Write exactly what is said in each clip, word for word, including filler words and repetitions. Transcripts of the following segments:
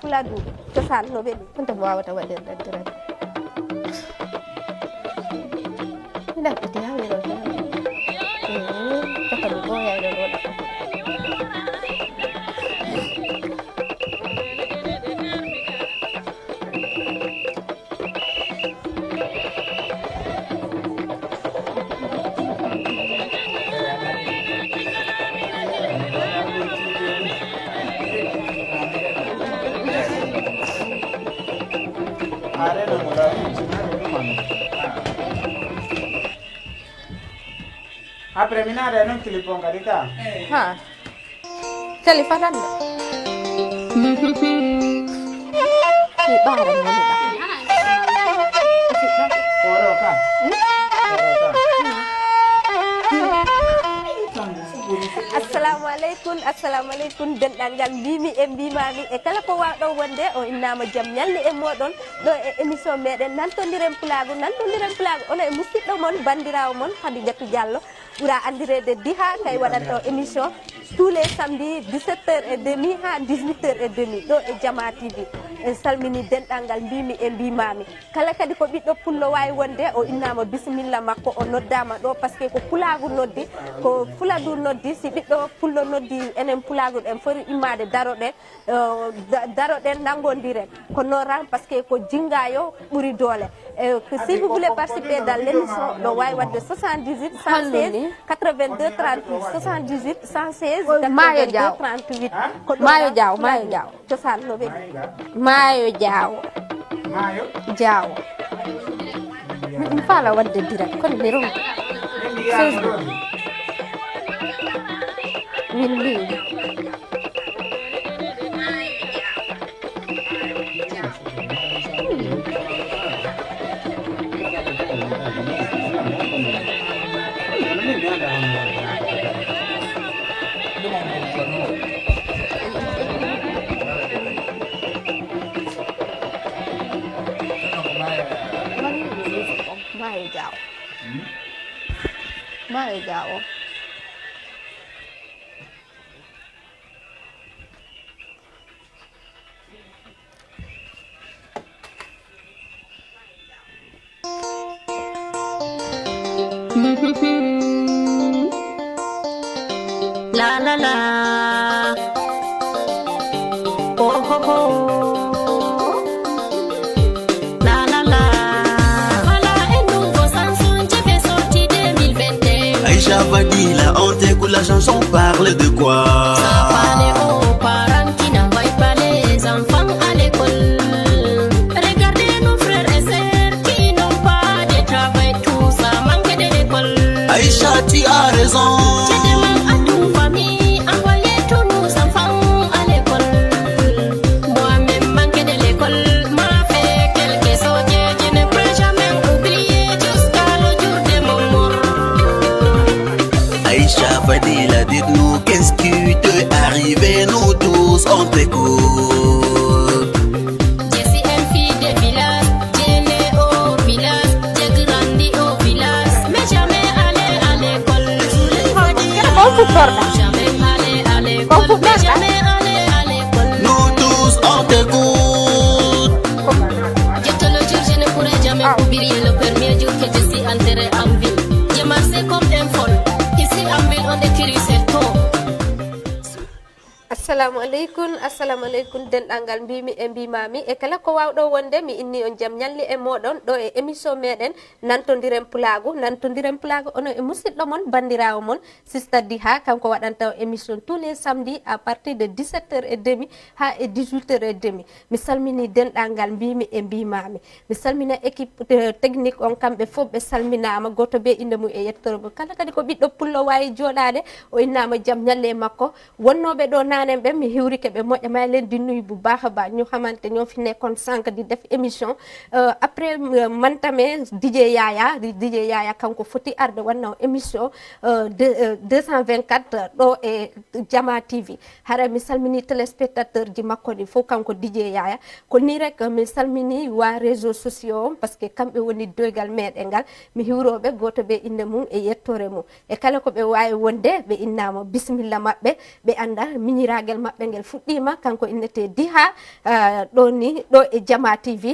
Puladu cosaan no weli. Honto mi waawata waɗirde direct? Mi ɗaɓɓiti haa mi ɗo. Ee, jokka mi ɓooyay ɗo ɗo ɗaɓɓata. Après, mi naata e non clip on kadi ka. Ha. Tali fatan de. Mi ɓaara mo ni ɗa. Oro ka. Oro ka. Assalamu aleykum, assalamu aleykum, denɗal ngal mbimi e mbimami e kala ko wawɗo wonde, o innama jam ñalli e moɗon ɗo e émission meɗen Nantondiren Pulaagu, Nantondiren Pulaagu, ono e musidɗo mon, bandirawo mon Khadijatou Diallo, ɓura andirede Diha, kay waɗanta o émission tous les samedis dix-sept heures et demi ha dix-huit heures et demi ɗo e Jama T V. En salmini denɗal ngal mbimi e mbimami. Kala kadi ko ɓiɗɗo pullo wawi wonde, o innama bisimilla makko, o noddama ɗo, parce que ko pulaagu noddi, ko fuladu noddi. Si ɓiɗɗo pullo noddi, enen pulaagu ɗen foti immade daroɗen, eh, da-, daroɗen, nanngondiren. Ko noon ran, parce que ko jinngayo ɓuri doole. Eh, que si vous voulez participer dans l'émission, ɗo wawi waɗde soixante-dix-huit, cent seize, quatre-vingt-deux, trente-huit, soixante-dix-huit, cent seize, Maayo Jaaw. Quatre-vingt-deux, trente-huit. Ko ɗo Maayo ran Jaaw, Maayo Jaaw. Cosaan no weli. Maayo Jaawo. Maayo? Jaawo. Mi, mi faala waɗde direct, kono mi ronki Facebook. Min mbi. Maayo Jaawo. Maayo Jaawo. La la la. Oh oh oh. La la la. Voilà un nouveau Samsung qui fait sortir deux mille vingt et un. Aïcha Fadila, on t'écoute, la chanson parle de quoi? Ça parle aux parents qui n'envoient pas les enfants à l'école. Regardez nos frères et sœurs qui n'ont pas de travail, tout ça manque de l'école. Aïcha, tu as raison. Je demande à toute famille, envoyez tous nos enfants à l'école. Moi-même manqué de l'école, m'a fait quelques sauts, je ne peux jamais oublier jusqu'à le jour de mon mort. Aïcha Fadila, dites-nous qu'est-ce qui t'est arrivé, nous tous on t'écoute. Je suis une fille de village, je née au village, j'ai grandi au village, mais jamais allé à l'école. On peut faire ça. Jamais allé à l'école, mais jamais allé à l'école. Nous tous on t'écoute. Je te le jure, je ne pourrai jamais oublier le premier jour que je suis entrée en ville. Je marchais comme un folle. Ici en ville, on écrit c'est tôt. Assalamu aleykum, assalamu aleykum, denɗal ngal mbimi e mbimami e kala ko wawɗo wonde, mi inni on jam ñalli e moɗon ɗo e émission meɗen Nantondiren Pulaagu, Nantondiren Pulaagu, ono e musidɗo mon, bandirawo mon, Sista Diha, kanko waɗanta o émission tous les samedis à partir de dix-sept heures et demi ha e dix-huit heures et demi. Mi salmini denɗal ngal mbimi e mbimami. Mi salmina équipe, eh, technique on, kamɓe fof ɓe salminama, goto be inde mum e yettore mum. Kala kadi ko ɓiɗɗo pullo wawi joɗade, o innama jam ñalle e makko. Wonnooɓe ɗo naanen ɓe, mi hiwrike ɓe moƴƴa, ma len dinnuyi bu baax a baax, ñu xamante ñoo fi nekkoon sànq di def émission. Euh, après, euh, man tamit D J Yaya, di D J Yaya kanko foti arde wanna o émission, euh, de, euh, deux cent vingt-quatre, euh, ɗo e Jama T V. Hara mi salmini téléspectateur ji makko ɗi fof, kanko D J Yaya. Ko ni rek mi salmini wa réseaux sociaux on, parce que kamɓe woni doygal meɗen ngal. Mi hiwroɓe goto ɓe inde mum e yettore mum. E kala ko ɓe wawi wonde, ɓe innama bisimilla maɓɓe, ɓe anda miñiraguel maɓɓe ngel fuɗɗiima, kanko innetee Diha, eh, ɗo ni, ɗo e Jama T V,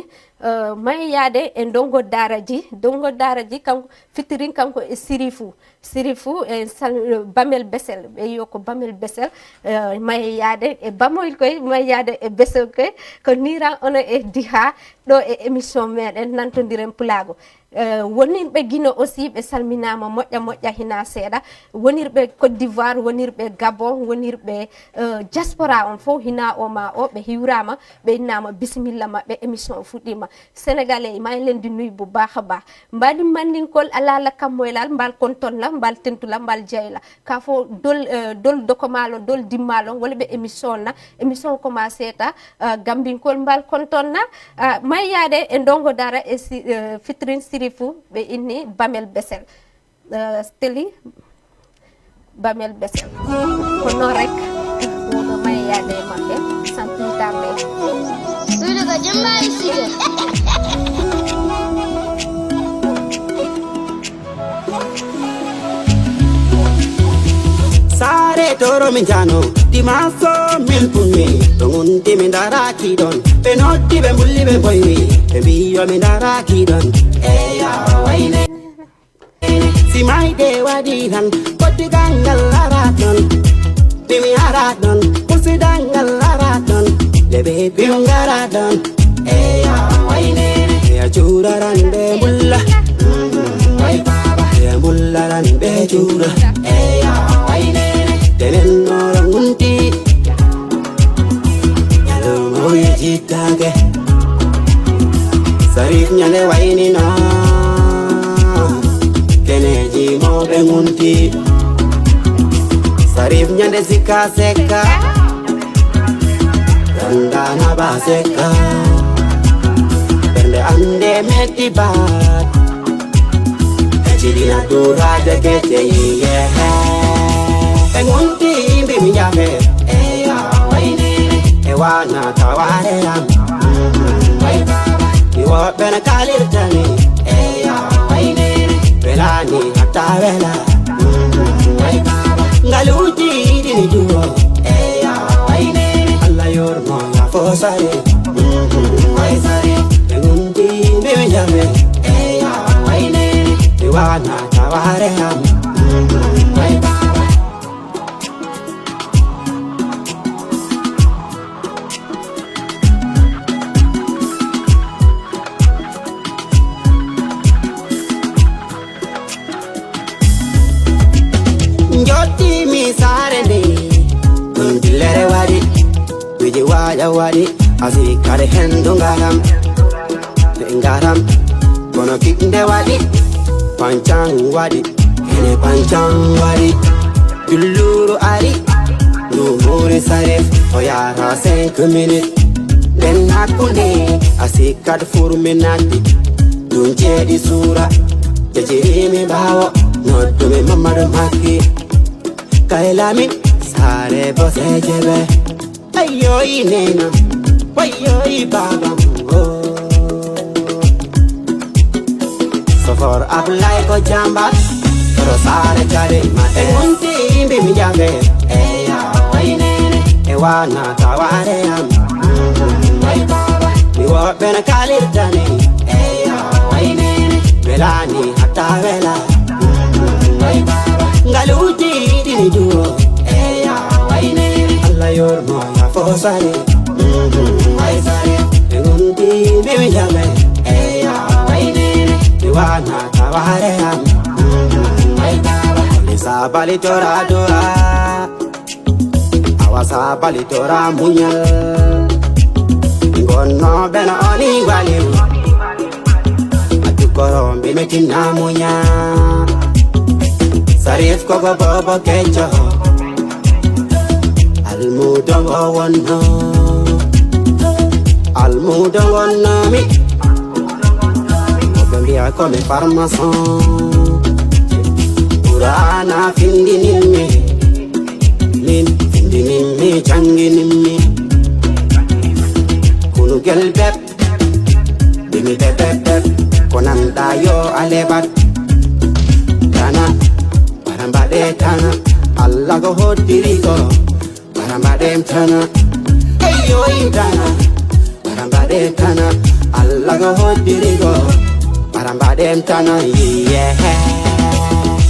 eh, maye yaade e ndongo daara ji, ndongo daara ji kanko fitirin kanko e Sirifu, Sirifu e sal-, Bamel Besel, ɓe yo ko Bamel Besel, eh, maye yaade e Bamoy koy, maye yaade e Besel koy, ko niran ono e Diha ɗo e émission meɗen Nantondiren Pulaagu. Eh, wonirɓe Guinée aussi, ɓe salminaama moƴƴa moƴƴa hina seeɗa. Wonirɓe Côte d'Ivoire, wonirɓe Gabon, wonirɓe, eh, diaspora on fof hina o ma o, ɓe hiwraama, ɓe innaama bisimilla maɓɓe, émission o fuɗɗiima. Sénégalais, maa ngi leen di nuyu bu baax a baax. Mbaɗi mandinkol alaala kammoylal mbal konton la, mbal tentu la, mbal jay la. Ka fo dol, eh, dol dokomalo, dol dimmalo, wala ɓe émission na, émission commencé ta, eh, gambinkol mbal konton na, eh, maye yaade e ndongo dara e si, eh, fitrin Sirifu ɓe inni Bamel Besel. Eh, Steli Bamel Besel. Ko noon rek, wonno maye yaade e maɓɓe, sans plus tarder. Suudu ko jemma e studio. Saare toro min jano, dimanso min pummi, to ngunti min daraki ɗon. Ɓe noddi ɓe mbulli ɓe boywi, ɓe mbiyo min daraki ɗon. Eya wayne. Si mayde waɗi tan, pottigal ngal ara ɗon. Mimi ara ɗon, musidal ngal ara ɗon. Lebe biu ngara ɗon. Eya wayne. Eya juraran ɓe mbulla. Way baba. Eya mbullaran ɓe jura. Eya wayne. Tenen noro ngunti. Ñalawma o yejittake. Sarif ñande waynino. Keneji mo ɓe ngunti. Sarif ñande sikka sekka. Randana ba sekka. Ɓernde ande metti baat. Ejidina duraje kete yiye. Ɓe ngunti mbi mi jafe. Eya waynere. E wana taware am. Way baba. Mi woɓɓe na kalirtani. Eya waynere. Welani hatta wela. Way baba. Ngaluji dini duwo. Eya waynere. Allah yormo ya fo sare. Way sare. Ɓe ngunti mbi mi jafe. Eya waynere. Mi wana taware am. Way baba. Jotti mi saare nde ɗon dillere waɗi. Wiji waƴa waɗi. Asi kare hendu ngaram. Ɓe ngaram. Kono kiɗde waɗi. Pancan waɗi. Ene pancan waɗi. Julluru ari. Ndu muri sarif. O yara cinq minutes. Nden hakkunde. Asi kad furminati. Ɗum ceeɗi suura. Jejirimi ɓaawo. Noddumi Mamadou Makki. Kay Lamin. Saare boseeje ɓe. Ayyoyi nena, wayyoyi baba mo. Sofor Ablaye ko jamba, koro sare jare mate. E munti imbi mi jabe, eya waynene. E wana taware am, way baba. Mi woɓɓe na kalirtane, eya waynene. Welani hatta wela. Ngaluuji ɗiɗi duwo. Allah yormo ya fo sare. Ay sare. Ɓe ngonti mbiwi jame. Mi wana taware am. Lisa bali tora dora. Awa sa bali tora muñal. Gonnoɓe no oni waliw. A jukkorom ɓe metinna muña. Sarif koko bobo kecco. Almudo ngo wonno. Almudo wonnomi. Ɓe mbiya ko mi farmason. Qur'ana findinimmi. Min findinimmi, janginimmi. Kunugel beb. Bimi beb beb beb. Ko nanɗa yo alebat. Tana. Bara mbaɗe tana. Allah ko hoddiri ko. Mbaɗen tana, eyo intana. Mbaɗen tana, Allah ko hoddirigo. Mbaɗen tana, yeah.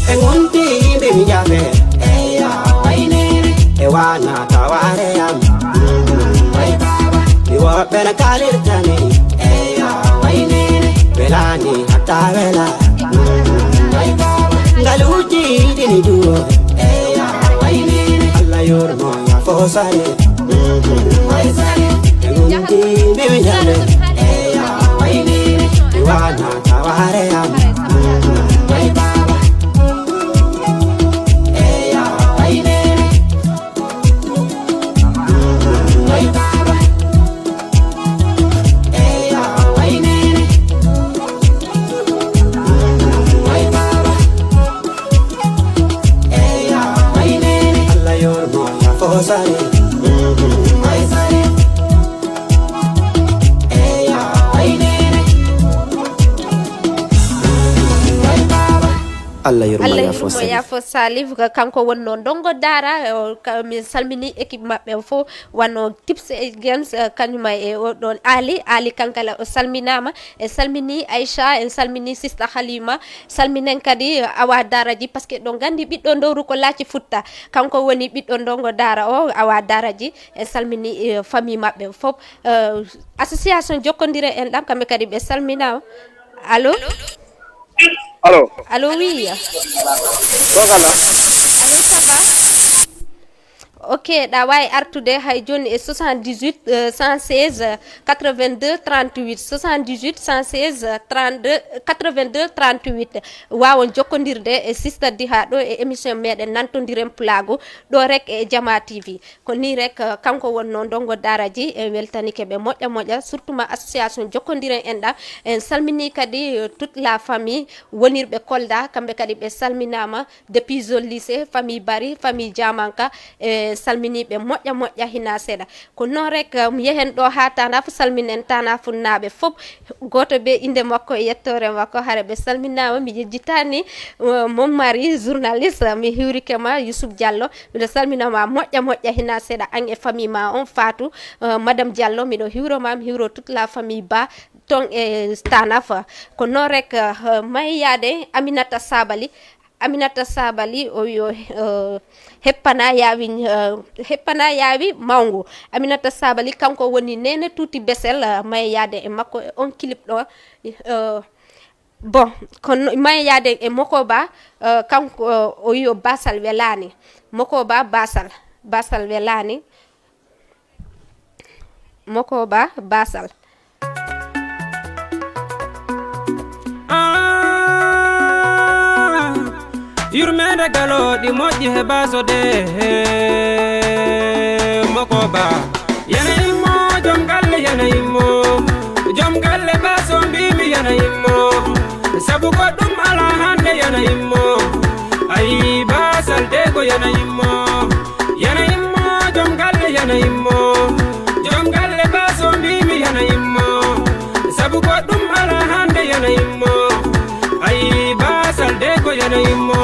E ngonti yimɓe mi jafe, eyo waynere. E wana taware am, mm, way baba. Mi woɓɓe na kalirtani, eyo waynere. Welani hatta wela, mm, way baba. Ngaluji ɗini duwo, eyo waynere. Allah yormo ya fosare. Allah yurmo. Allah yafo yurmo Salif. Yafo Salif, ka- kanko wonno ndongo dara. O, ka- min salmini équipe maɓɓe o fof, wano Tips et Games, eh, kañuma e o ɗon Ali Ali Kankala, o salminama. En salmini Aïcha, en salmini sista Halima, salminen kadi, eh, awa daraji, parce que ɗon gandi ɓiɗɗo ndowru ko laaci futta. Kanko woni ɓiɗɗo ndongo dara o, awa daraji. En salmini, eh, famille maɓɓe fof. Eh, association jokkondire en ɗam, kamɓe kadi ɓe salminama. Allo? Allo? Allo, oui. Allo, ça va? Ok, ɗa wawi artude hay joni e soixante-dix-huit, euh, cent seize, quatre-vingt-deux, trente-huit, soixante-dix-huit, cent seize, trente-deux, quatre-vingt-deux, trente-huit. Wawon jokkodirde e sista Diha ɗo e émission meɗen Nantondiren Pulaagu, ɗo rek e Jama T V. Ko ni rek, eh, kanko wonno ndongo daraji, en weltanike ɓe moƴƴa moƴƴa, surtout ma association jokkondiren en ɗam. En salmini kadi, eh, toute la famille wonirɓe Kolda, kamɓe kadi ɓe salminama, depuis zone lycée, famille Bari, famille Diamanka, e salminiɓe moƴƴa moƴƴa hina seeɗa. Ko noon rek, eh, mi yehen ɗo ha Tana fof, salminen Tana funnaaɓe fof. Gooto be innde makko e yettoore makko, hara ɓe salminaama. Mi yejjitaani, uh, mon mari journaliste, mi hiwrike ma, Youssouf Diallo. Miɗo salminama moƴƴa moƴƴa hina seeɗa, an e famille ma on, Fatou, uh, Madame Diallo, miɗo hiwro ma, mi hiwro toute la famille Ba, ton e Tanafa. Ko noon rek, uh, may yaade Aminata Sabali, Aminata Sabali, o wi o, eh, heppana yaawi, eh, heppana yaawi mawngu. Aminata Sabali, kanko woni Nene Tuuti Besel, eh, maye yaade e makko e on clip ɗo. Eh, bon, kono maye yaade e Mokoba, eh, kanko, eh, o wi o basal welani. Mokoba basal, basal welani. Mokoba basal. Ah, yurmeende galo ɗi moƴƴi he baso de. Mokoba. Yana immo, joom galle yana immo. Joom galle baso mbimi yana immo. Sabu goɗɗum ala hande yana immo. Ayi basal de ko yana immo. Yana immo, joom galle yana immo. Joom galle baso mbimi yana immo. Sabu goɗɗum ala hande yana immo. Ayi basal de ko yana immo.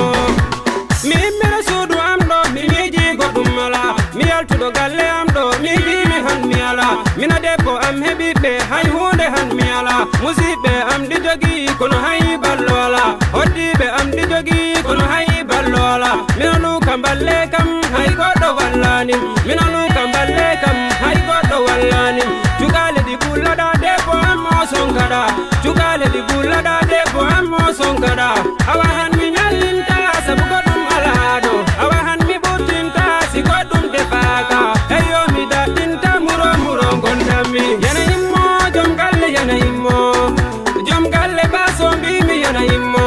Mi immira suudu am ɗo, mi miiji goɗɗum ala. Mi yaltuɗo galle am ɗo, mi mbimi han mi ala. Mina debbo am heɓi ɓe, hay hunde han mi ala. Musiɓɓe am ɗi jogi, kono hay ballo ala. Hoddiɓe am ɗi jogi, kono hay ballo ala. Mina luka balle kam, hay goɗɗo wallani. Mina luka balle kam, hay goɗɗo wallani. Cukaale ɗi bullaɗa, debbo am o sonkaɗa. Cukaale ɗi bullaɗa, debbo am o sonkaɗa. Awa han mi ñallinta, sabu goɗɗum ala ɗo. Awa han mi ɓurtinta, si goɗɗum defaaka. Eyo mi daɗɗinta, muro muro gondammi. Yana immo, joom galle yana immo. Joom galle baso mbimi yana immo.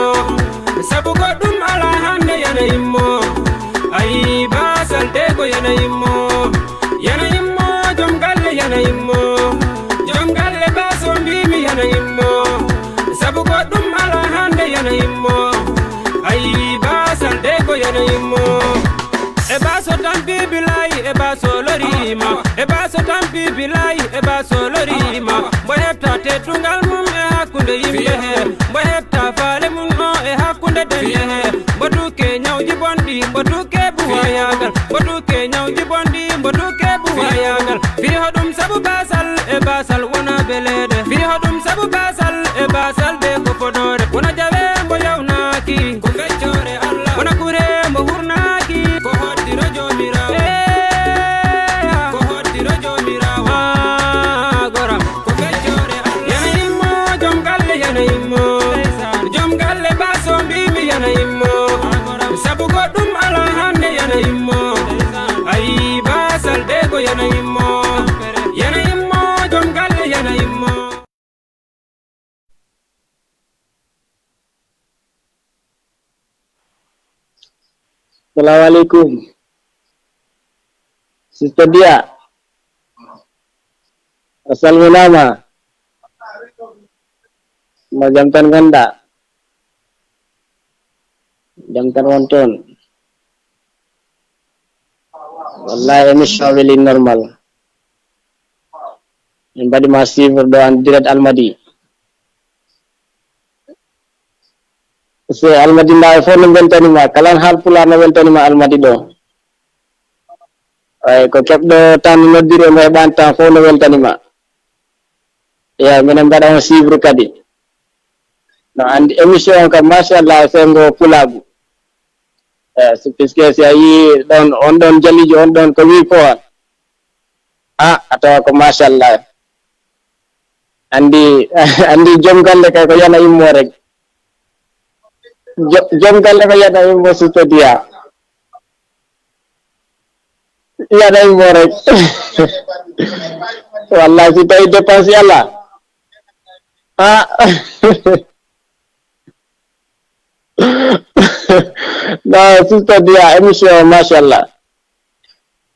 Sabu goɗɗum ala hande yana immo. Ayi basal de ko yana immo. Yana immo, joom galle yana immo. Joom galle baso mbimi yana immo. Sabu goɗɗum ala hande yana immo. Ayi basal de ko yana immo. E baso tampi bilayi, e baso lorima. E baso tampi bilayi, e baso lorima. Mbo heɓta teddungal mum e hakkunde yimɓe he. Mbo heɓta faale mum o e hakkunde dende he. Mbo tukke ñawji bonɗi, mbo tukke buwayagal. Mbo tukke ñawji bonɗi, mbo tukke Yana immo, yana immo, joom galle yana immo. Salamu aleykum. Sister Dia. A salminaama. Ma jam tan ngonɗaa. Jam tan won toon. Wallahi, émission weli normal. Min mbaɗi ma suivre ɗo en direct Almadi. Se Almadi nda fof no beltani ma. Kala haal pulaar no weltani ma Almadi ɗo. Ay, ko keɓɗo tan noddire mo heɓani tan fof no weltani ma. Ya, minen mbaɗa on suivre kadi. No andi émission on kam, machallah, sengo pulaagu. Eh, so, puisque si a yii ɗon, on ɗon jalijo, on ɗon ko wi ko on. Ah, a tawa ko machallah. Andi, andi joom galle kay ko yana immo rek. Jo-, joom galle ko yana immo, Sister Dia. Yana immo rek. Wallahi, si tawi dépense ala. Ah. No, Sister Dia, émission, machallah.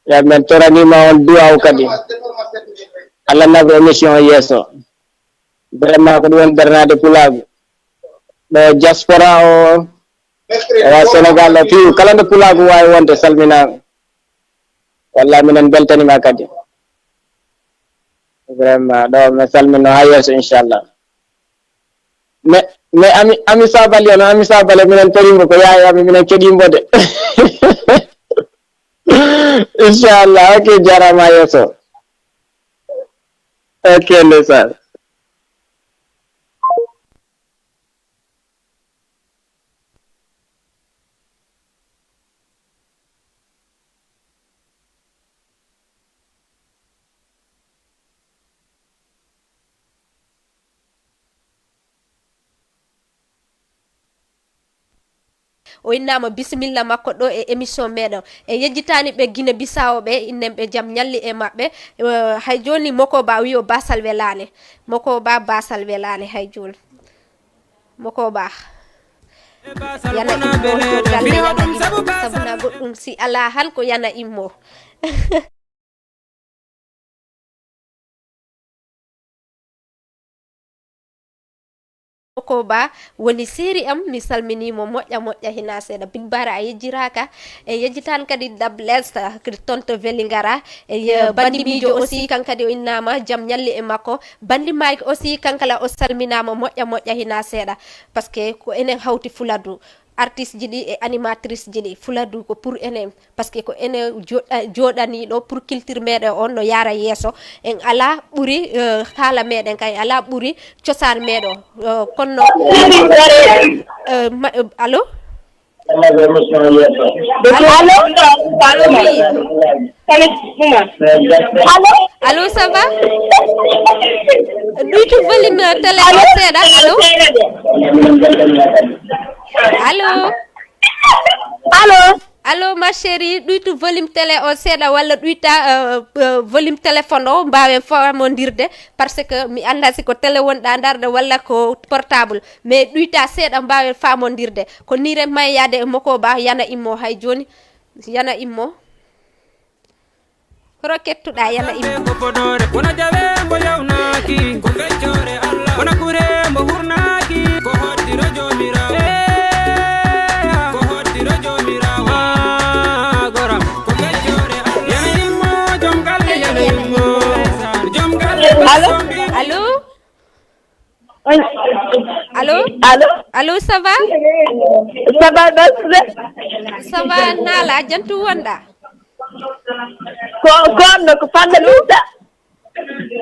Ya, min toranima on duwaw kadi. Allah naɓa émission o yeeso. Vraiment ko ɗum woni darnade pulaagu. Ɗo diaspora o, ewa Sénégal o, piw kala nde pulaagu wawi wonde, salminama. Wallahi minen beltanima kadi. Vraiment, ɗo mi salmino ha yeeso, inchallah. Mais, mais ami, ami Sabali, ono ami Sabali, minen torimo ko yaye ami, minen keɗimo de. Inchallah, ok, jarama yeeso. Ok, ndeysaan. O innama bisimilla makko ɗo e émission meɗen. E yejjitani ɓe Guinée Bissau ɓe, innen ɓe jam ñalli e maɓɓe. Eh, hay joni Moko Ba wiyo basal welani. Moko Ba basal welani hay joni. Moko Ba. Yana immo to galle, yana immo. Sabuna goɗɗum si ala han ko yana immo. Ko Ba woni séri am, mi salminimo moƴƴa moƴƴa hina seeɗa. Bilbara a yejjiraka, e yejjitan kadi Dablesta, tonto Velingara, e, eh, bandi mijo aussi, kan kadi o innama, jam ñalli e makko. Bandi Mike aussi, kankala o salminama moƴƴa moƴƴa hina seeɗa. Parce que ko enen hawti Fuladu. Artiste ji ɗi e animatrice ji ɗi, Fuladu ko pour enen, parce que ko enen joɗa-, joɗaniɗo pour culture meɗen on no yara yeeso. En ala ɓuri, eh, haala meɗen kay, ala ɓuri cosaan meɗen. Eh, kono, eh, ma-, eh, allo? Allo? Allo? Oui. Allo? Allo, ça va? Ɗuytu volume télé o seeɗa. Allo? Allo? Allo? Allo, ma chérie, ɗuytu volume télé o seeɗa walla ɗuyta, euh, euh, volume téléphone o, mbawen famondirde, parce que mi anda si ko télé wonɗa darde walla ko portable, mais ɗuyta seeɗa mbawen famondirde. Ko ni ren may yaade e Moko Ba, yana immo hay joni, yana immo. Horo kettuɗa yana immo. Ko fodoore, wona jawe mbo yawnaaki. Ko feccere Allah, wona kure mbo hurnaaki. Ko hoddiro Joomiraawo. Eeya, ko hoddiro Joomiraawo. Ah, goram. Ko feccere Allah. Yana immo, joom galle, yana immo. Joom galle, allo? Allo? Allo? Allo? Allo, ça va? Ça va, Basre? Ça va, Nala, jantu wonɗa? Ko, ko on no ko fanna ɗum ta?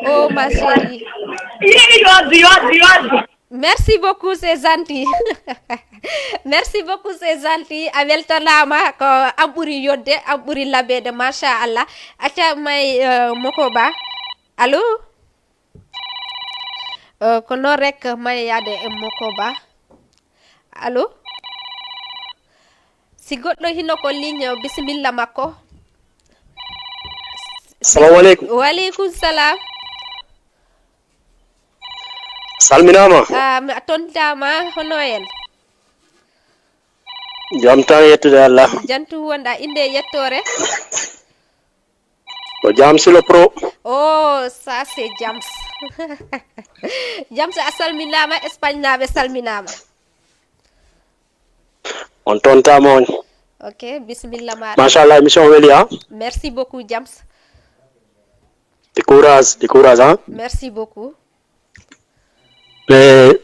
Oh, ma chérie. Yii, yoddi, yoddi, yoddi. Merci beaucoup, c'est gentil. Merci beaucoup, c'est gentil. A weltanama, ko an ɓuri yodde, an ɓuri laɓede, machallah. Acca may, euh, Moko Ba. Allo? Euh, ko noon rek may yaade e Moko Ba. Allo? Si goɗɗo hino ko ligne, bisimilla makko. Assalamu aleykum. Wa aleykum salam. Salminaama. Ah, mi a tontama hono en. Jam tan yettude Allah. Jantu wonda inde e yettore. Ko Jam Silo Pro. Oh, ça c'est Jams. Jams a salminama, Espagne naɓe salminama. On tontama on. Ok, bismillah ma. Machallah, émission weli ha. Merci beaucoup Jams. Di courage, di courage ha. Merci beaucoup. E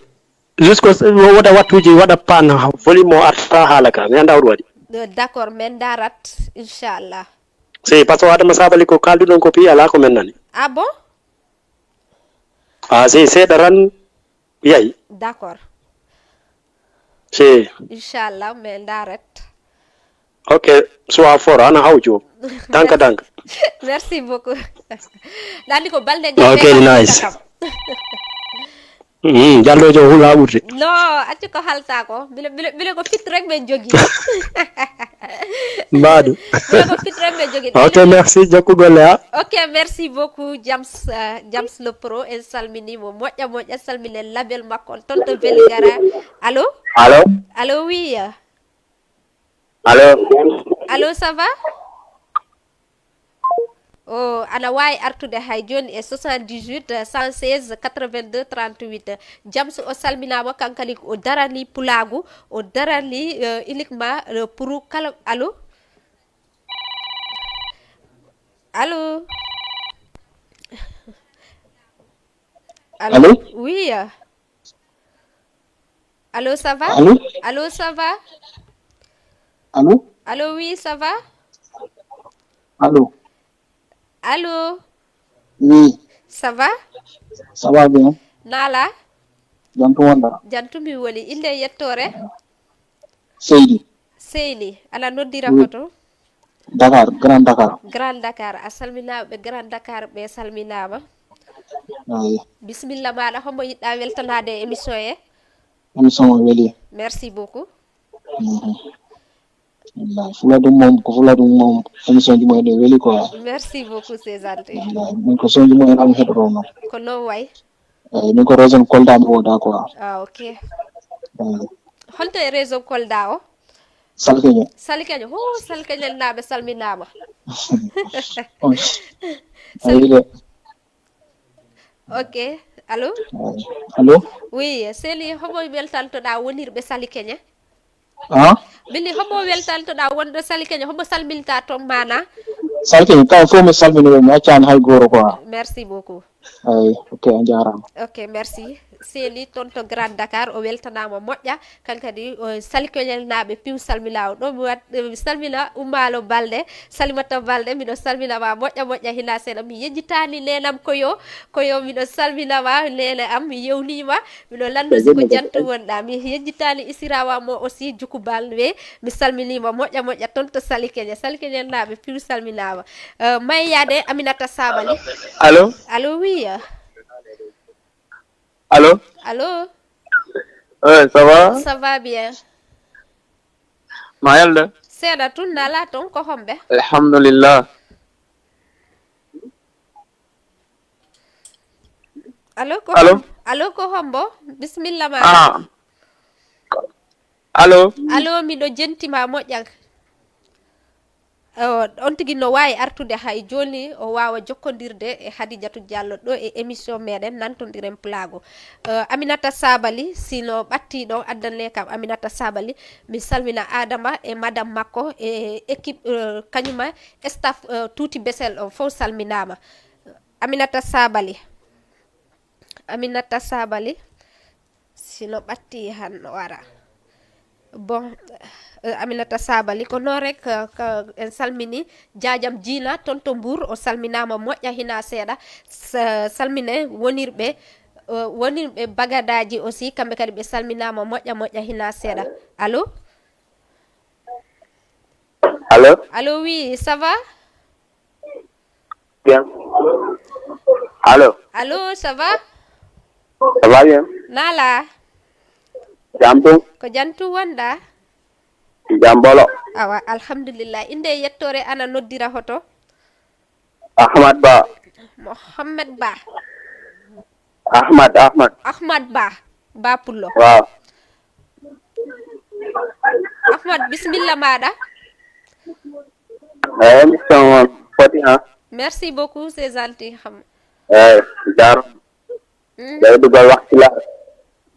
jusque woda wattuji waɗa pan volume o arta haala ka mi anda hoɗum waɗi. Euh, d'accord, men darat, inchallah. Si, parce que adama sabali ko kalduɗon ko pi ala ko men nani. Ah bon? Ah si, seeɗa ran yayi. D'accord. Si. Inchallah, men darat. Ok, suwa foro ana hawjo. Danka danka. Merci beaucoup. Dandi ko balde Ok, nice. Mm, jallojo hula ɓurde. No, accu ko halta ko. Bile bile bile ko fit rek men jogi. Mbaɗu. Bile ko fit rek men jogi. Ok, merci, jokku golle ha. Ok, merci beaucoup Jams, euh, Jams le pro, en salminimo moƴƴa moƴƴa, salminen label makko on toon to Veligara. Allo? Allo? Allo, oui. Allo? Allo, ça va? O ana wawi artude hay joni e soixante-dix-huit, cent seize, quatre-vingt-deux, trente-huit. Jams o salminama, kankali o darani pulagu, o darani, euh, uniquement, euh, pour kala. Allo? Allo? Allo? Oui. Allo, ça va? Allo? Allo, ça va? Allo? Allo, oui, ça va? Allo? Allo? Oui, Ça va? Ça va bien? Nala? Jantu wonda? Jantumi woni. Inde e yettore? Seydi. Seyni, ala noddira Oui. Hoto? Dakar, Grand Dakar. Grand Dakar. A salminaɓe Grand Dakar ɓe salminama. Ayi. Bismillah maɗa, homo yiɗɗa weltanade e émission e? Émission o weli. Merci beaucoup. Mhm. Wallahi, fula ɗum moom, ko fula ɗum moom, émission ji moy ɗe weli quoi. Merci beaucoup, c'est gentil. Wallahi, min ko sonji moy am heɗoro noon. Ko non way. Eyi, min ko région Kolda mi woda quoi. Ah, ok. Eyi. Holto e région Kolda o? Salkeñe. Salkeñe. Ho, Salkeñe naɓe salminama. Ayi de. Ok. Allo? Allo? Oui, seli homo weltantoɗa wonirɓe Salikeñe? Ah? Bili homo weltantoɗa wonɗo Salikeñe, homo salminta toon mana? Salkeñe, kala fof mi salmini ɓe, mi accani hay goto quoi. Merci beaucoup. Eyi, ok, a jarama. Ok, merci. Seli toon to Grand Dakar, o weltanama moƴƴa. Kankadi o Salikeñel naɓe piw salmila o ɗo mi wat mi salmina Ummalo Balde, Salimata Balde, miɗo salmina ma moƴƴa moƴƴa hina seeɗa. Mi yejjitani nenam koyo, koyo miɗo salmina ma nene am, mi yewnima, miɗo lanndo siko jantu wonɗa. Mi yejjitani isirawa mo aussi Juku Balde, mi salminima moƴƴa moƴƴa toon to Salikeñe. Salikeñel naɓe piw salminama. Euh, mayyade Aminata Sabali. Allo? Allo, oui. Allo? Allo? Eh, ça va? Ça va bien. Ma yalde? Seeɗa tun nala toon ko homɓe? Alhamdulillah. Allo ko Allo? hom- allo ko hombo? Bismillah ma. Ah. Allo? Allo, miɗo jentima moƴƴa. O, on tigi no wawi artude hay joni, o wawa jokkodirde e Hadijatu Diallo ɗo e émission meɗen Nantondiren Pulaagu. Euh, Aminata Sabali, sino ɓatti ɗon, addanle kam Aminata Sabali. Mi salmina Adama e madame makko e équipe, euh, kañuma staff, euh, Tuuti Besel on fof salminama. Aminata Sabali. Aminata Sabali. Sino ɓatti han no wara. Bon, euh, Aminata Sabali, ko noon rek, euh, ko en salmini Jajam Jina toon to Mbour, o salminama moƴƴa hina seeɗa. Sa- salmine wonirɓe, euh, wonirɓe Bagadaji aussi, kamɓe kadi ɓe salminama moƴƴa moƴƴa hina seeɗa. Allo? Allo? Allo, oui, ça va? Bien. Allo? Allo, ça va? Ça va bien? Nala? Jam tun? Ko jantu wonɗa? Jam bolo? Awa, alhamdulillah. Inde e yettore, ana noddira hoto? Ahmad Ba. Mohammed Ba. Ahmad, Ahmad. Ahmad Ba. Ba Pullo. Waaw. Ahmad, bismillah maɗa. Eyi, émission on foti, ha. Merci beaucoup, c'est gentil. Xam. Eyi, jaaraama. Mhm. Ɓe dugal wakkilaare.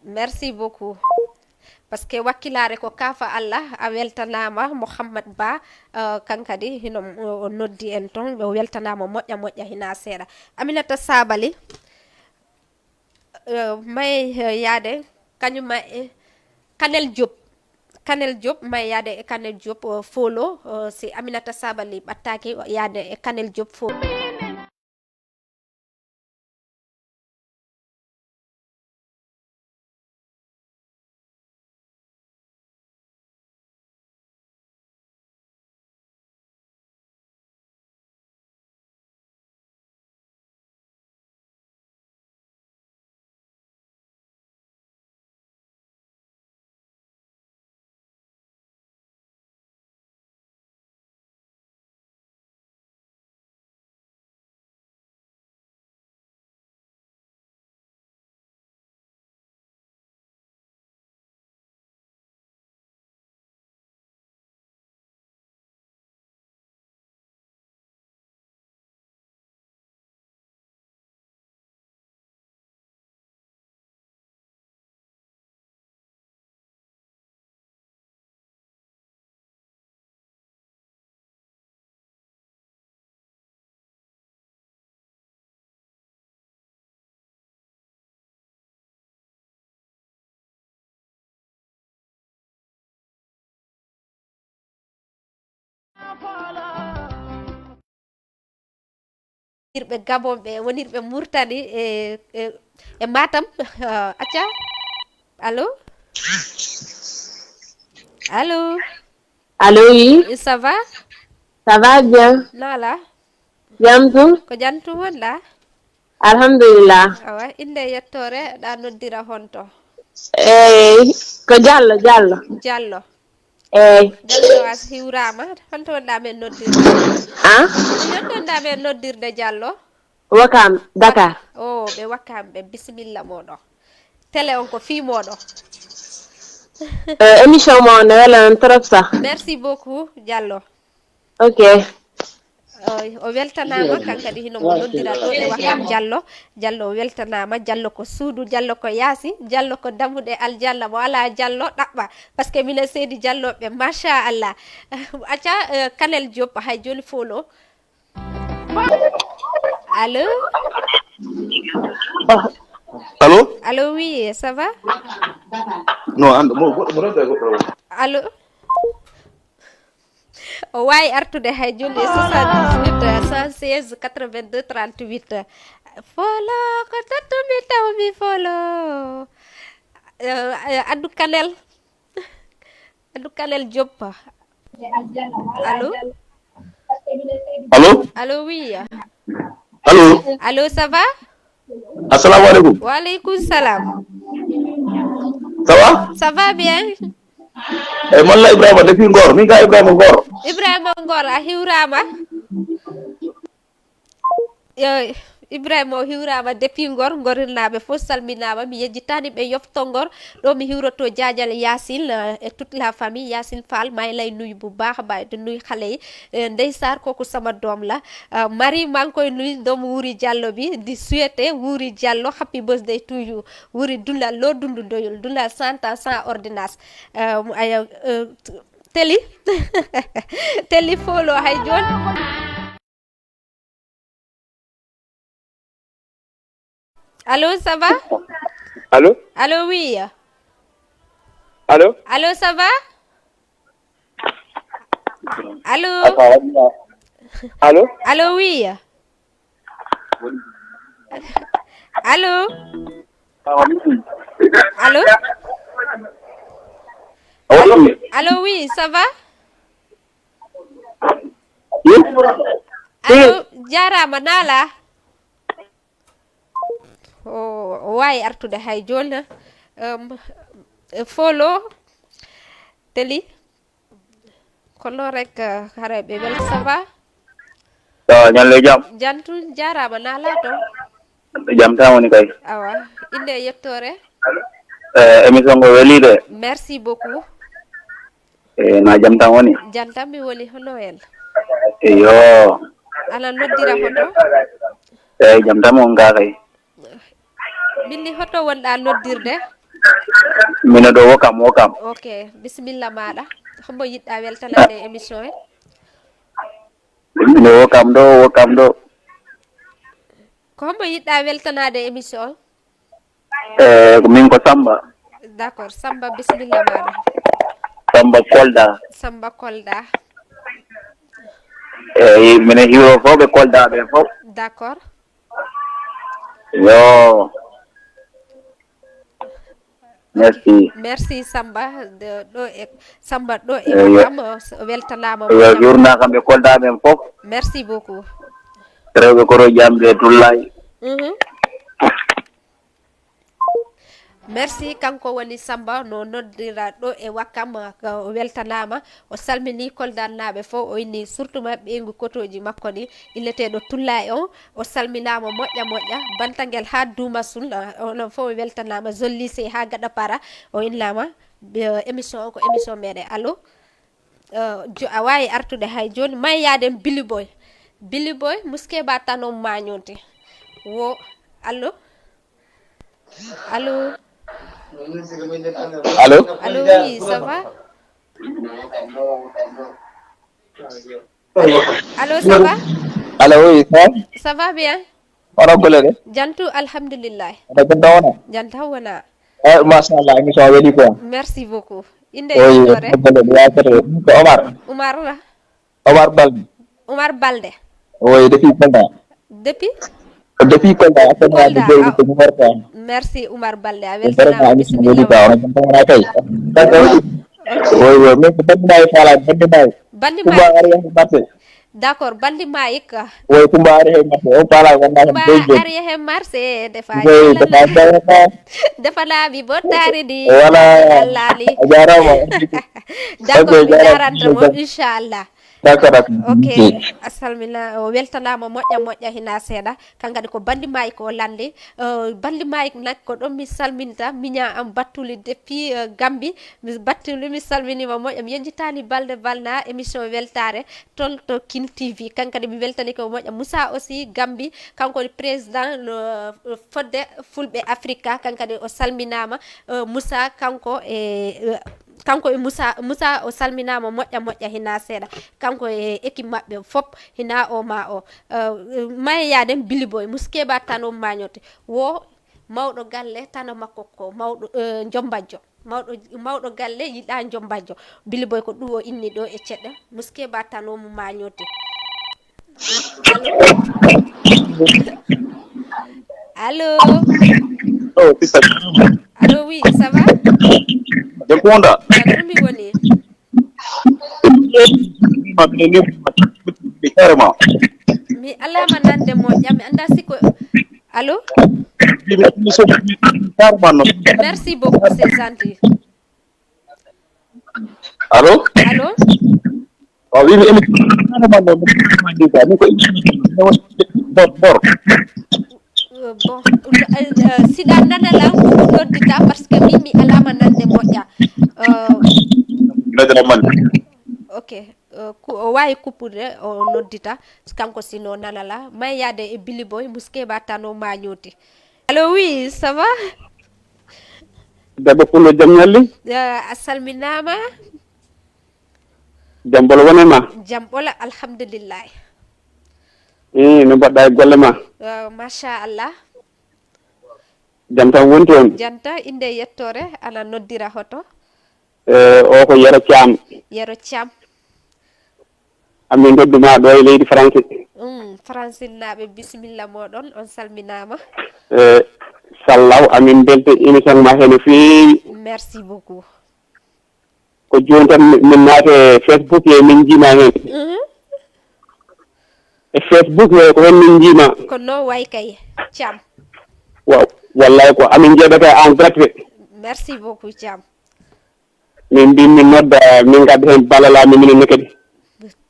Merci beaucoup. Parce que wakkilaare ko kafa Allah, a weltanama Mohammed Ba, euh, kankadi hino o noddi en ton, o weltanama moƴƴa moƴƴa hina seeɗa. Aminata Sabali, euh, may, euh, yaade, kañum ma e Kanel Diop. Kanel Diop, may yaade e Kanel Diop, euh, folo, euh, si Aminata Sabali ɓattaki, yaade e Kanel Diop folo. Wonirɓe Gabon ɓe, wonirɓe Murtani e, e, e Matam. Acca. Allo? Allo? Allo, oui. Ça va? Ça va bien. Nala? Jam tun? Ko jantu wonɗa? Alhamdulillah. Awa, innde e yettoore, ɗa noddira honto? Eyi, ko Jallo, Jallo. Jallo. Eyi. Jallo a hiwrama. Honto wonɗa men noddirde? Ah? Honto wonɗa men noddirde Jallo? Wakam, Dakar. O, ɓe Wakam ɓe, bisimilla moɗo. Télé on ko fii moɗo. Eh, émission mo ne wela on trop ça. Merci beaucoup, Jallo. Ok. O, o weltanama, kankadi hino mo noddira ɗo e Wakam. Jallo. Jallo o weltanama. Jallo ko suudu, Jallo ko yaasi, Jallo ko dammuɗe aljanna. Mo ala Jallo ɗaɓɓa, parce que minen seedi Jalloɓe, machallah. Acca, eh, Kanel Diop, hay joni folo. Allo? Allo? Allo, oui, ça va? Non, ando mo goɗɗo mo rewde e goɗɗo o. Allo? O wawi artude hay joni e soixante-dix-huit, cent seize, quatre-vingt-deux, trente-huit. Folo, ko tottu mi tawmi folo. Eh, eh, addu Kanel. Addu Kanel Diop. Allo? Allo? Allo, oui. Allo? Allo, ça va? Assalamu alaikum. Wa alaikum salam. Ça va? Ça va bien? Eh, Malla Ibrahima depuis Ngor. Min ka Ibrahima Ngor. Ibrahima Ngor, a hiwrama. Yo, Ibrahima o hiwrama depuis Ngor, Ngorirnaɓe fof salminama. Mi yejjitani ɓe yofto Ngor. Ɗo mi hiwroto Jajal Yacine, euh, et toute la famille. Yacine Fall, maa ngi lay nuyu bu baax a baax, di nuyu xale yi. Euh, Ndey Sarr, kooku sama doom la. Euh, Marie, maa ngi koy nuyu, doomu Wuri Diallo bi, di souhaiter Wuri Diallo happy birthday to you. Wuri, dundal loo dund doyul, dundal cent ans sans ordonnance. Euh, mu-, ay, euh, Teli, Teli folo hay joni. Allo, ça va? Allo? Allo, oui. Allo? Allo, ça va? Allo? Allo? Allo, oui. Allo? Allo? Allo, oui, ça va? Allo, jarama, nala. O, o wawi artude hay joni. Um, folo, Teli. Ko noon rek, eh, haray ɓe wel, ça va? Yo, ñalle jam. Jantu, jaaraama, na laato. Jam tan woni kay. Awa, innde e yettoore. Eh, émission ngo weli de. Merci beaucoup. Eh, na jam tan woni. Jantam mi woni hono en. Iyo. Ana noddira hoto? Eh, jam tan on ga kay. Min ni hoto wonɗa noddirde? Mino ɗo Wokam, Wokam. Ok, bisimilla maɗa. Hombo yiɗɗa weltanade émission he? Mino Wokam ɗo, Wokam ɗo. Ko hombo yiɗɗa weltanade émission? Eh, ko min ko Samba. D'accord, Samba, bisimilla maɗa. Samba Kolda. Samba Kolda. Eh, mine hiiro fof ɓe Kolda ɓe fof. D'accord. Yo. Merci. Merci Samba de ɗo e Samba ɗo e Eyo. Wokam, o weltanama. Yo, jurna kamɓe Kolda ɓen fof. Merci beaucoup. Rewɓe koro jamde Tullay. Mhm. Merci, kanko woni Samba no noddira ɗo e Wokam, ko o weltanama, o salmini Koldannaɓe fof, o inni surtout ma ɓeyngu kotoji makko ɗi, inneteɗo Tullay on, o salminama moƴƴa moƴƴa, bantagel ha Dumasul, ah, onon fof o weltanama, Zone Lycée ha Gadapara, o innama, eh, émission o ko émission meɗen. Allo? Eh, jo-, a wawi artude hay joni, may yaden Billy Boy. Billy Boy, muske ba tanon mañote. Wo, allo? Allo? Allo? Allo, oui, ça va? Allo, ça va? Allo, oui, ça va? Ça va bien? Oɗon golle de? Jantu, alhamdulillah. Oɗon jam tan wona? Janta wona. Eh, machallah, émission o weli quoi. Merci beaucoup. Inde Oui, yettore? Oɗon golle de, yewtere. Ko Omar. Umar, Omar Balde. Umar Balde. Oui, depuis Kolda. Depuis? Depuis Kolda, après moi, Kolda, je vais ah. Ko Umar quoi. Merci Umar Balde, a Vraiment, weltanama, émission o weli bisimilla quoi. ma. Oɗon jam tan wona kay. Oui, oui, mais ko bandi mayi fala, bandi mayi. Bandi Kumba mayi. Ari en marché. D'accord, bandi mayi ka. Oui, Kumba Ari en marché. On fala wona Kumba ko Ari he marché, defa Oui, yalana. defa yalana. Defa laabi bottari di. Voilà. Allali. A jarama. D'accord, Ok, mi jarama. jaranta mo, inchallah. D'accord, d'accord. Ok, Ok. a salmina, o weltanama moƴƴa moƴƴa hina seeɗa. Kan kadi ko bandi mayi ko lande. Eh, bandi mayi nak ko ɗon mi salminta, miña am Battuli depuis, eh, Gambi. Mi Battuli mi salminima moƴƴa. Mi yejjitani balde balna émission weltare ton to Kin T V. Kan kadi mi weltani ko moƴƴa. Moussa aussi Gambi, kanko woni président no, eh, fodde Fulɓe Afrika. Kan kadi o salminama. Eh, Moussa kanko e, eh, kanko e Moussa, Moussa o salminama moƴƴa moƴƴa hina seeɗa. Kanko e équipe maɓɓe fop hina o ma o. Eh, maye yaden Billy Boy, muske ba tano mañote. Wo mawɗo galle tano makko ko mawɗo, eh, jombajjo. Mawɗo, mawɗo galle yiɗa jombajjo. Billy Boy ko ɗum o inni ɗo e ceɗɗa. Muske ba tano mo mañote. Allo? Allo? Oh, sister. Allo, oui, ça va? Jam wonɗa? Jam mi woni. Carrément. Mi alama nande moƴƴa, mi anda siko. Allo? Carrément non. Merci beaucoup, c'est gentil. Allo? Allo? O wimi émission carrément non. Min ko émission bor bor. Euh, bon, euh, euh, siɗa nanala noddita, parce que min mi alama nande moƴƴa. Euh, Nadara man. Ok. Euh, ku- o wawi kuppude, o noddita, kanko sino nanala may yaade e Billy Boy, muske ba tano mañoti. Allo, oui, ça va? Debbo pullo jam ñalli? Euh, a salminama. Jam bolo wone ma? Jam ɓola, alhamdulillah. Eh, no mbaɗɗa e golle ma? Euh, machallah. Jam tan woni toon? Janta, inde yettore, ana noddira hoto? Eh, o ko Yero Thiam. Yero Thiam. Amin noddu ma ɗo e leydi France. Mm, Francine naɓe, bisimilla moɗon, on salminama. Eh, sallaw, amin belto émission ma he no feewi. Merci beaucoup. Ko jooni tan mi- min naati e Facebook he min njiima heen. Mhm. E Facebook he ko heen min njiima. Ko no way kay, Thiam. Wa- Wallay ko amin njeeɓata en gratuit. Merci beaucoup, Thiam. Min mbi min nodda, min ngadda heen ballal amin minen ne kadi.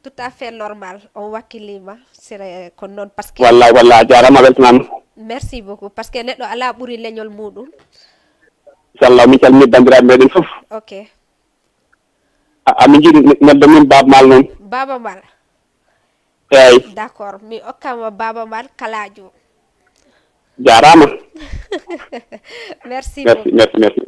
Tout à fait normal, on wakkilima sere ko noon, parce que Wallahi, wallahi, a jarama, a weltanama. Merci beaucoup, parce que neɗɗo ala ɓuri leñol muɗum. Inchallah, min calmini bandiraɓe meɗen foof. Ok. A- amin jiiɗi ne- nelda min Baba Mal noon. Baba Mal. Eyyi. D'accord, mi okkama Baba Mal kalajo. Jarama. Merci. Merci beaucoup. Merci, merci.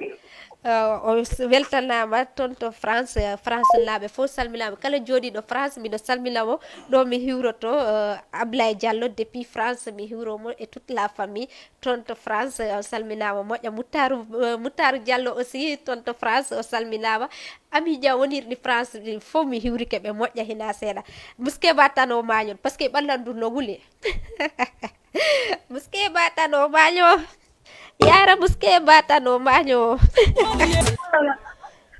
Uh, o s- weltanama toon to France. Uh, France naaɓe fof salminama, kala jooɗiɗo France miɗo salminamo. Ɗo mi hiwroto, uh, Ablaye Diallo depuis France, mi hiwromo et toute la famille. Toon to France, uh, salminama moƴƴa. Muttaru, uh, Muttaru Diallo aussi toon to France, o salminama. Ami Dia wonirɗi France ɗin fof mi hiwrike ɓe moƴƴa hina seeɗa. Muskeba tan o mañon, parce que ɓallandu no wuli. Muskeba tan o maño. Yara Muskeba tan o maño.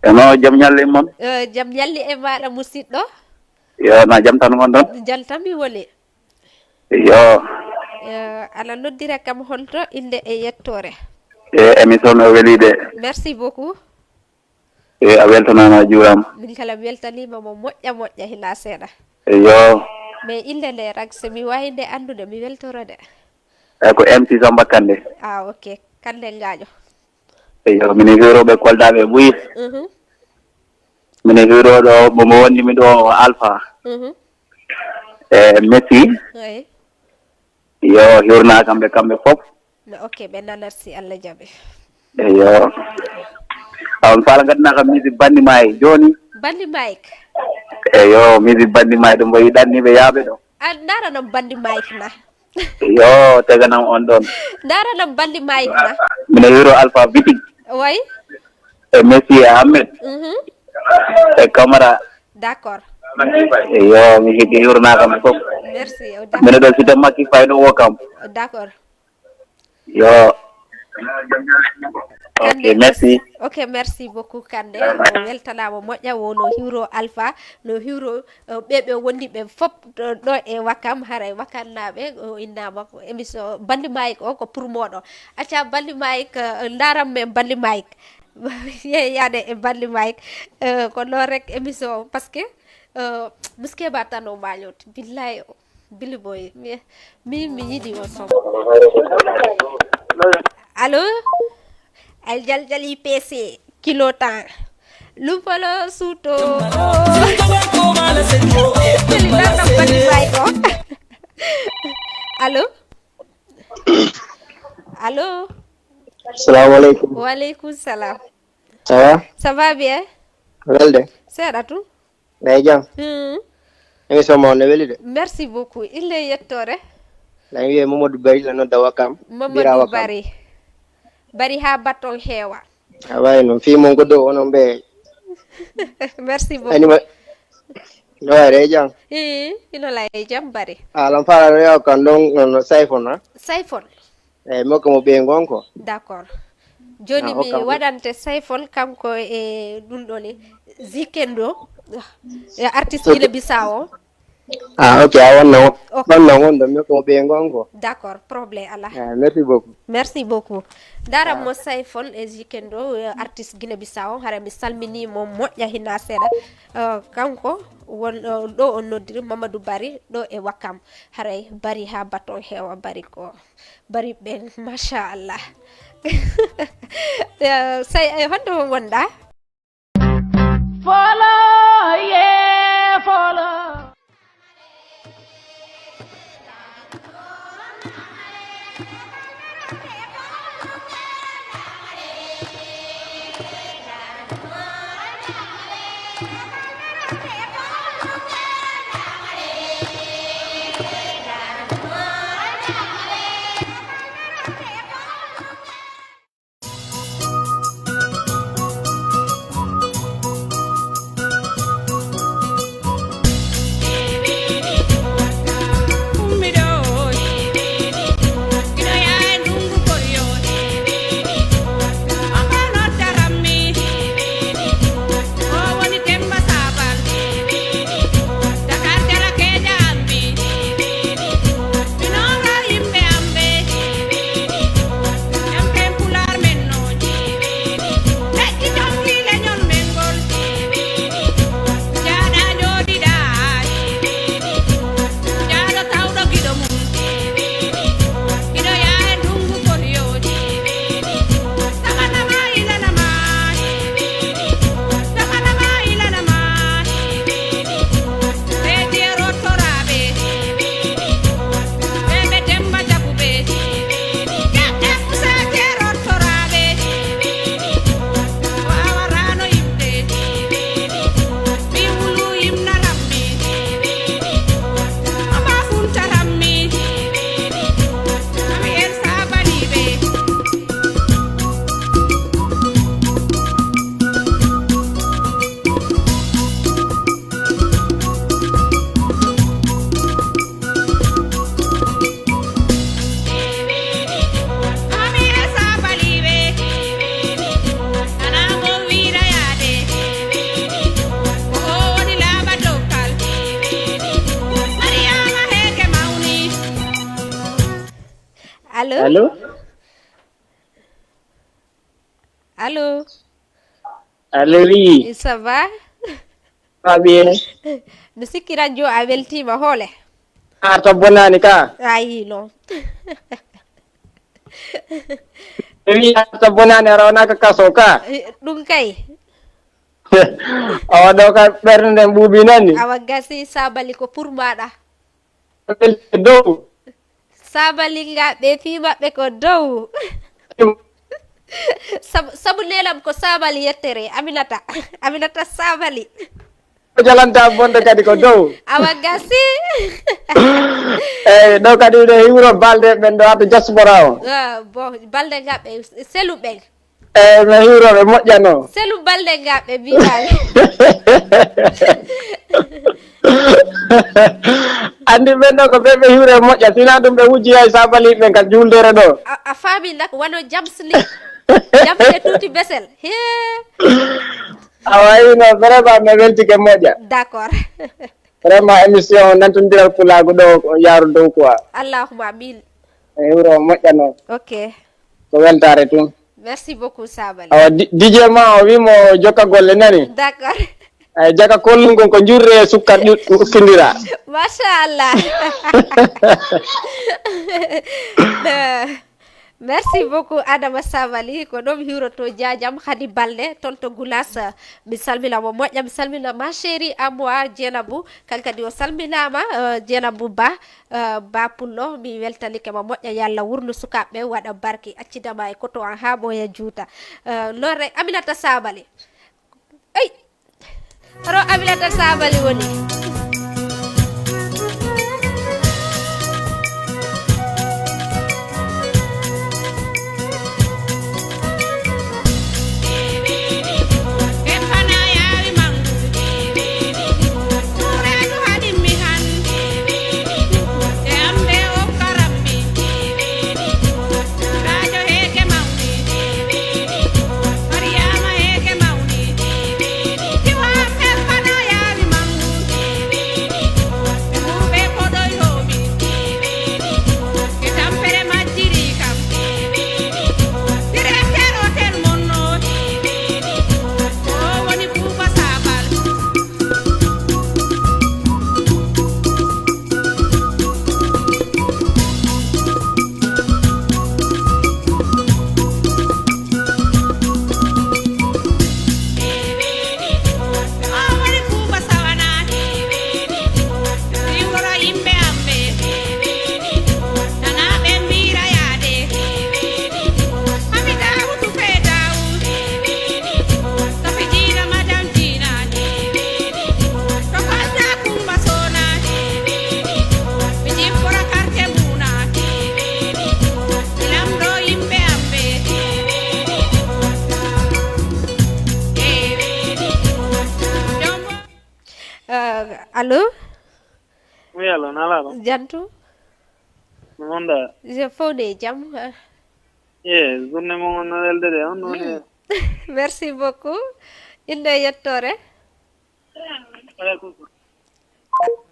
Eno, jam ñalle e mon. Eh, jam ñalli e maɗa musidɗo. Yo, na jam tan ngon ɗon? Jam tan mi woni. Yo. Eh, aɗa noddira kam holto, innde e yettoore? E émission o weli de. Merci beaucoup. E a weltanama, a juurama. Min kala mi weltanima mo moƴƴa moƴƴa hina seeɗa. Yo. Mais innde nde rag, so mi wawi nde anndude mi weltoro de. E ko M C Samba Kande. Ah, ok. Kande ngaño. Eyo, mine hiwroɓe Koldaɓe buyi. Mhm. Mine hiwroɗo mo mo wondimi ɗo o Alpha. Mhm. E Messi. Oui. Yo, hiwrna kamɓe, kamɓe fof. No, ok, ɓe nanat si Allah jaɓi. Eyo. On faala gaddanaka musique bandi maayi joni. Bandi Mike. Eyo, musique bandi maayi ɗum mbo yiɗanni ɓe yaaɓe ɗo. A ndaranam Bandi Mike na. Yo, teganam on ɗon. Ndaranam Bandi Mike na. Mine hiwro Alpha Bitig. Oui. E Messi e Ahmed. Mhm. E Camara. D'accord. Eyo, mi hiɗi hiwrna kamɓe fof. Merci. Oh, Mine d'accord. Ɗo site makki fayno wo kam. Oh, d'accord. Yo. Ok, Kande merci. Ok, merci beaucoup Kande. O weltanama moƴƴa, wo no hiwro Alpha, no hiwro, eh, ɓe ɓe wondi ɓe fof ɗo, ɗo e Wakam, haray Wakam naɓe, o innama ko émission Bandi Mike o ko pour moɗo. Acca Bandi Mike, eh, ndaram men Bandi Mike. Yeyade e Bandi Mike. Eh, ko noon rek émission o, parce que, eh, Muskeba tan o mañoto. Billahi o. Billy Boy, mi mi mi yiɗi o son. Allo? Ay jaljali P C kilo tan. Lupolo suto. Allo? Allo? Assalamu aleykum. Wa aleykum salam. Ça va? Ça va bien? Welde? Seeɗa tu? Ɗay jam? Hmm. Émission ma on ne weli de. Merci beaucoup. Ille yettore. Ɗay wiye Mamadou Bari la nodda Wakam. Bira Mamadou Wakam. Bari. Bari ha baton heewa. A wayi noon fii mon ko dow onon ɓe. Merci beaucoup. Anima. No wayi ɗay jam? Ii, ino lay jam Bari. Alam fala no yaw kan ɗon no Sayfon ha? Sayfon. Eyyi, mi hokka mo ɓeyngu on ko. D'accord. Joni Ah, mi hokka mo. Waɗante Sayfon kanko e ɗum ɗo ni. Zikendo. E artiste Guinée Bissau o. Ah, ok, a wonna o. Ok. Wonna on ɗo mi hokka mo ɓeyngu on ko. D'accord, problème ala. Ah, merci beaucoup. Merci beaucoup. Ndaram mo Sayfon e Zikendo, eh, artiste Guinée Bissau. Hara mi salmini mo moƴƴa hina seeɗa. Eh, kanko won, eh, ɗo on noddiri Mamadou Bari ɗo e Wakam. Haray Bari ha baton heewa Bari ko. Bari ɓen, machallah. Eh, say, eh, honto wonɗa? Folo, ye folo. Allô? Allô? Allô, oui. Ça va? Pas bien. Mi sikki radio a weltiima hoole. A to bonani ka. Ayi non. Mi a to bonani a rawnaka kaso ka. Ɗum kay. Awa ɗo ka ɓernde nden ɓuuɓi nani. Awa gasi sabali ko pour maɗa. Dow. Sabali ngaɓe fii maɓɓe ko dow. Sabu, sabu nelam ko sabali yettere aminata aminata sabali. Jalanta bonde kadi ko dow. Awa gasi. Eyyi ɗo kadi ɗo hiwro balde ɓen ɗo ato diaspora o. Ah, bon balde ngaɓe selu ɓen. Eyyi mi hiwroɓe moƴƴano. Selu balde ngaɓe mbiɗaɓe. Andi ɓen ɗo ko ɓe ɓe hiwre moƴƴa sina ɗum ɓe wujji hay sabali ɓen ka juuldere ɗo. A faami nak wano jamsli. Jamsli tuuti besel he. Awa ino vraiment mi weltike moƴƴa. D'accord. Vraiment émission nantondiral pulaagu ɗo yaaru dow quoi. Allahuma amin. E hiwro moƴƴa noon. Ok. Ko weltaare tun. Merci beaucoup sabali. Awa dj ma o wimo jokka golle nani. D'accord. Ay jaka kollum kon ko jurre e sukkat ukkindira. Machallah. Merci beaucoup adama sabali ko ɗum hiwroto jajam hadi balde toon to gulas. Mi salmina mo moƴƴa mi salmina ma chéri amoa jenabou kankadi o salminama. Jenabou ba ba pullo mi weltanike ma moƴƴa yalla wurnu sukaɓe waɗa barki accidama e koto an ha ɓoya juuta. Lorre aminata sabali. Ey. Haro abilata sabali woni. Allo? Oui, allo, na laaɗo? Jantu? No wonda? Je fowde e jam. Ye, journée mo on no welde de, on no woni. Merci beaucoup. Inde yettore?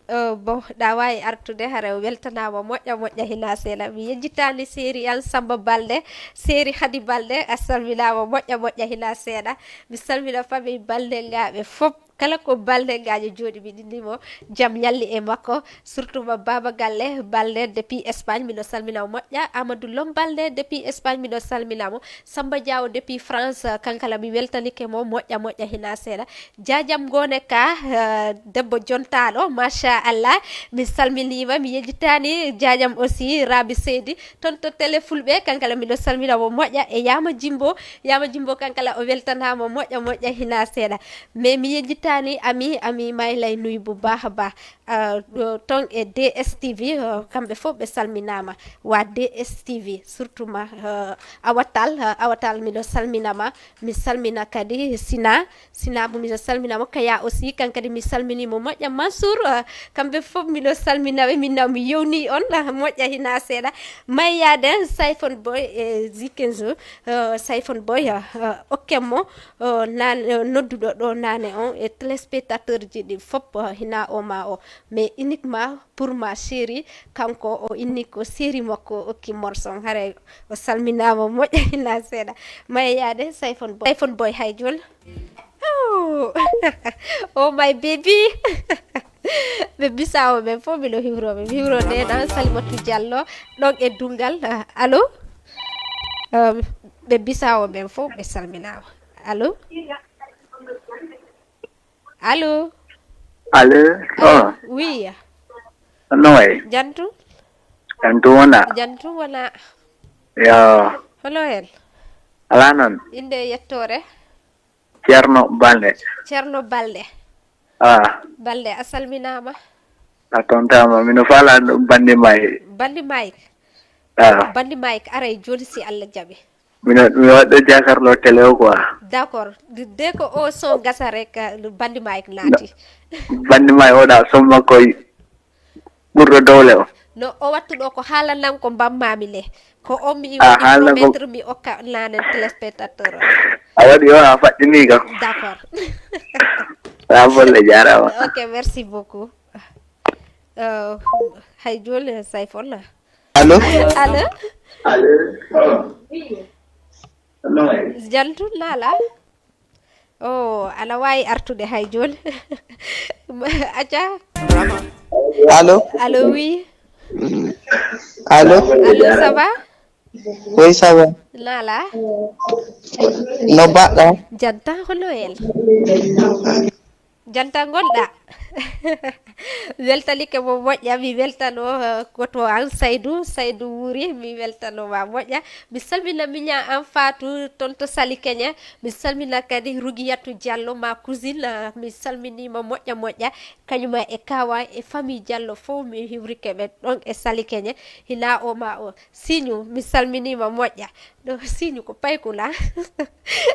Oh, bon, ɗa wawi artude hara o weltanama moƴƴa moƴƴa hina seeɗa. Mi yejjitani séri an Samba Balde, séri Khady Balde, a salminama moƴƴa moƴƴa hina seeɗa. Mi salmina famille Balde ngaɓe fop. Kala ko Balde ngajo joɗi mi ɗinni mo jam yalli e makko. Surtout ma Baba Galle Balde depuis Espagne miɗo salmina o moƴƴa. Amadou Lom Balde depuis Espagne miɗo salmina mo. Samba Diaw depuis France kankala mi weltanike mo moƴƴa moƴƴa hina seeɗa. Jajam gone ka debbo jontaɗo machallah. Mi salminima mi yejitani jajam aussi rabi seydi toon to télé fulɓe kankala miɗo salmina mo moƴƴa e yama jimbo. Yama jimbo kankala o weltanama moƴƴa moƴƴa hina seeɗa. Mais mi yejitani ami ami maylay nuy bu baaha baax. Toon e dstv kamɓe fof ɓe salminama wa dstv surtout ma. Awatal awatal miɗo salminama. Mi salmina kadi sina sina bo miɗo salminamo kaya aussi kan kadi mi salminimo moƴƴa mansour. Kamɓe fof miɗo salminaɓe minna mi yewni on moƴƴa hina seeɗa. Mayyade sayphone boy e zikenzo. Sayphone boy okkemmo nane nodduɗo ɗo nane on e Téléspectateur ji ɗi fof, hina o ma o, mais uniquement pour ma chérie, kanko o inni ko chérie makko o okki morceau on. Haray o salminaama moƴƴa hina seeɗa. Maya yaade Sayfon Boy, Sayfon Boy hay jol. Oh, oh my baby. Ɓe Bisaawo ɓen fof mino hiwroo ɓe. Mi hiwroo nena Salimatu Diallo ɗon e Dunngal. Ah, allo. Um, ɓe Bisaawo ɓen fof ɓe salminaama. Allo. Allo. Allo. Oh, Oui. No wayi? Jantu. Jantu wona. Jantu wona. Yo. Hono hen? Ala noon. Innde e yettoore? Ceerno Balde. Ceerno Balde. Ah. Balde, a salminaama. A toontaama. Mino faala Bandi Mike. Bandi Mike. Ah. Bandi Mike, aray jooni si Allah jaɓi. Mino, mi waɗɗo jakarlo télé o quoi. D'accord. De ko o son gasa rek, Bandi Mike naati. Bandi Mike oɗa somma koy ɓurɗo dowle o. No o wattuɗo ko haalanan ko mbammaami le. Ko on mi Ah, waɗi haalna ko- promettre mi okka nanen téléspectateur o. A waɗi o, a faɗɗini kam. D'accord. A bolle, jaaraama. Ok, merci beaucoup. Euh, hay jooni Sayfon. Allo. Allo. No wayi? Jantu naala. Oh, ana waawi artude hay jooni. Acca. Allo. Allo, oui. Allo. Allo, ça va? Oui, ça va. Naala. No mbaɗɗa? Janta hono en. Janta ngonɗa. Weltanike mo moƴƴa, mi weltano, eh, goto an Saydou, Saydou Wuri, mi weltano ma moƴƴa. Mi salmina miña an Fatou, toon to Sali Keñe. Mi salmina kadi Rugiyatu Diallo, ma cousine, eh, mi salminima moƴƴa moƴƴa. Kañuma e kawa e famille Diallo fof mi hiwrike ɓe ɗon e Sali Keñe. Hina o ma o. Siñu, mi salminiima moƴƴa. Ɗo Siñu ko paykula.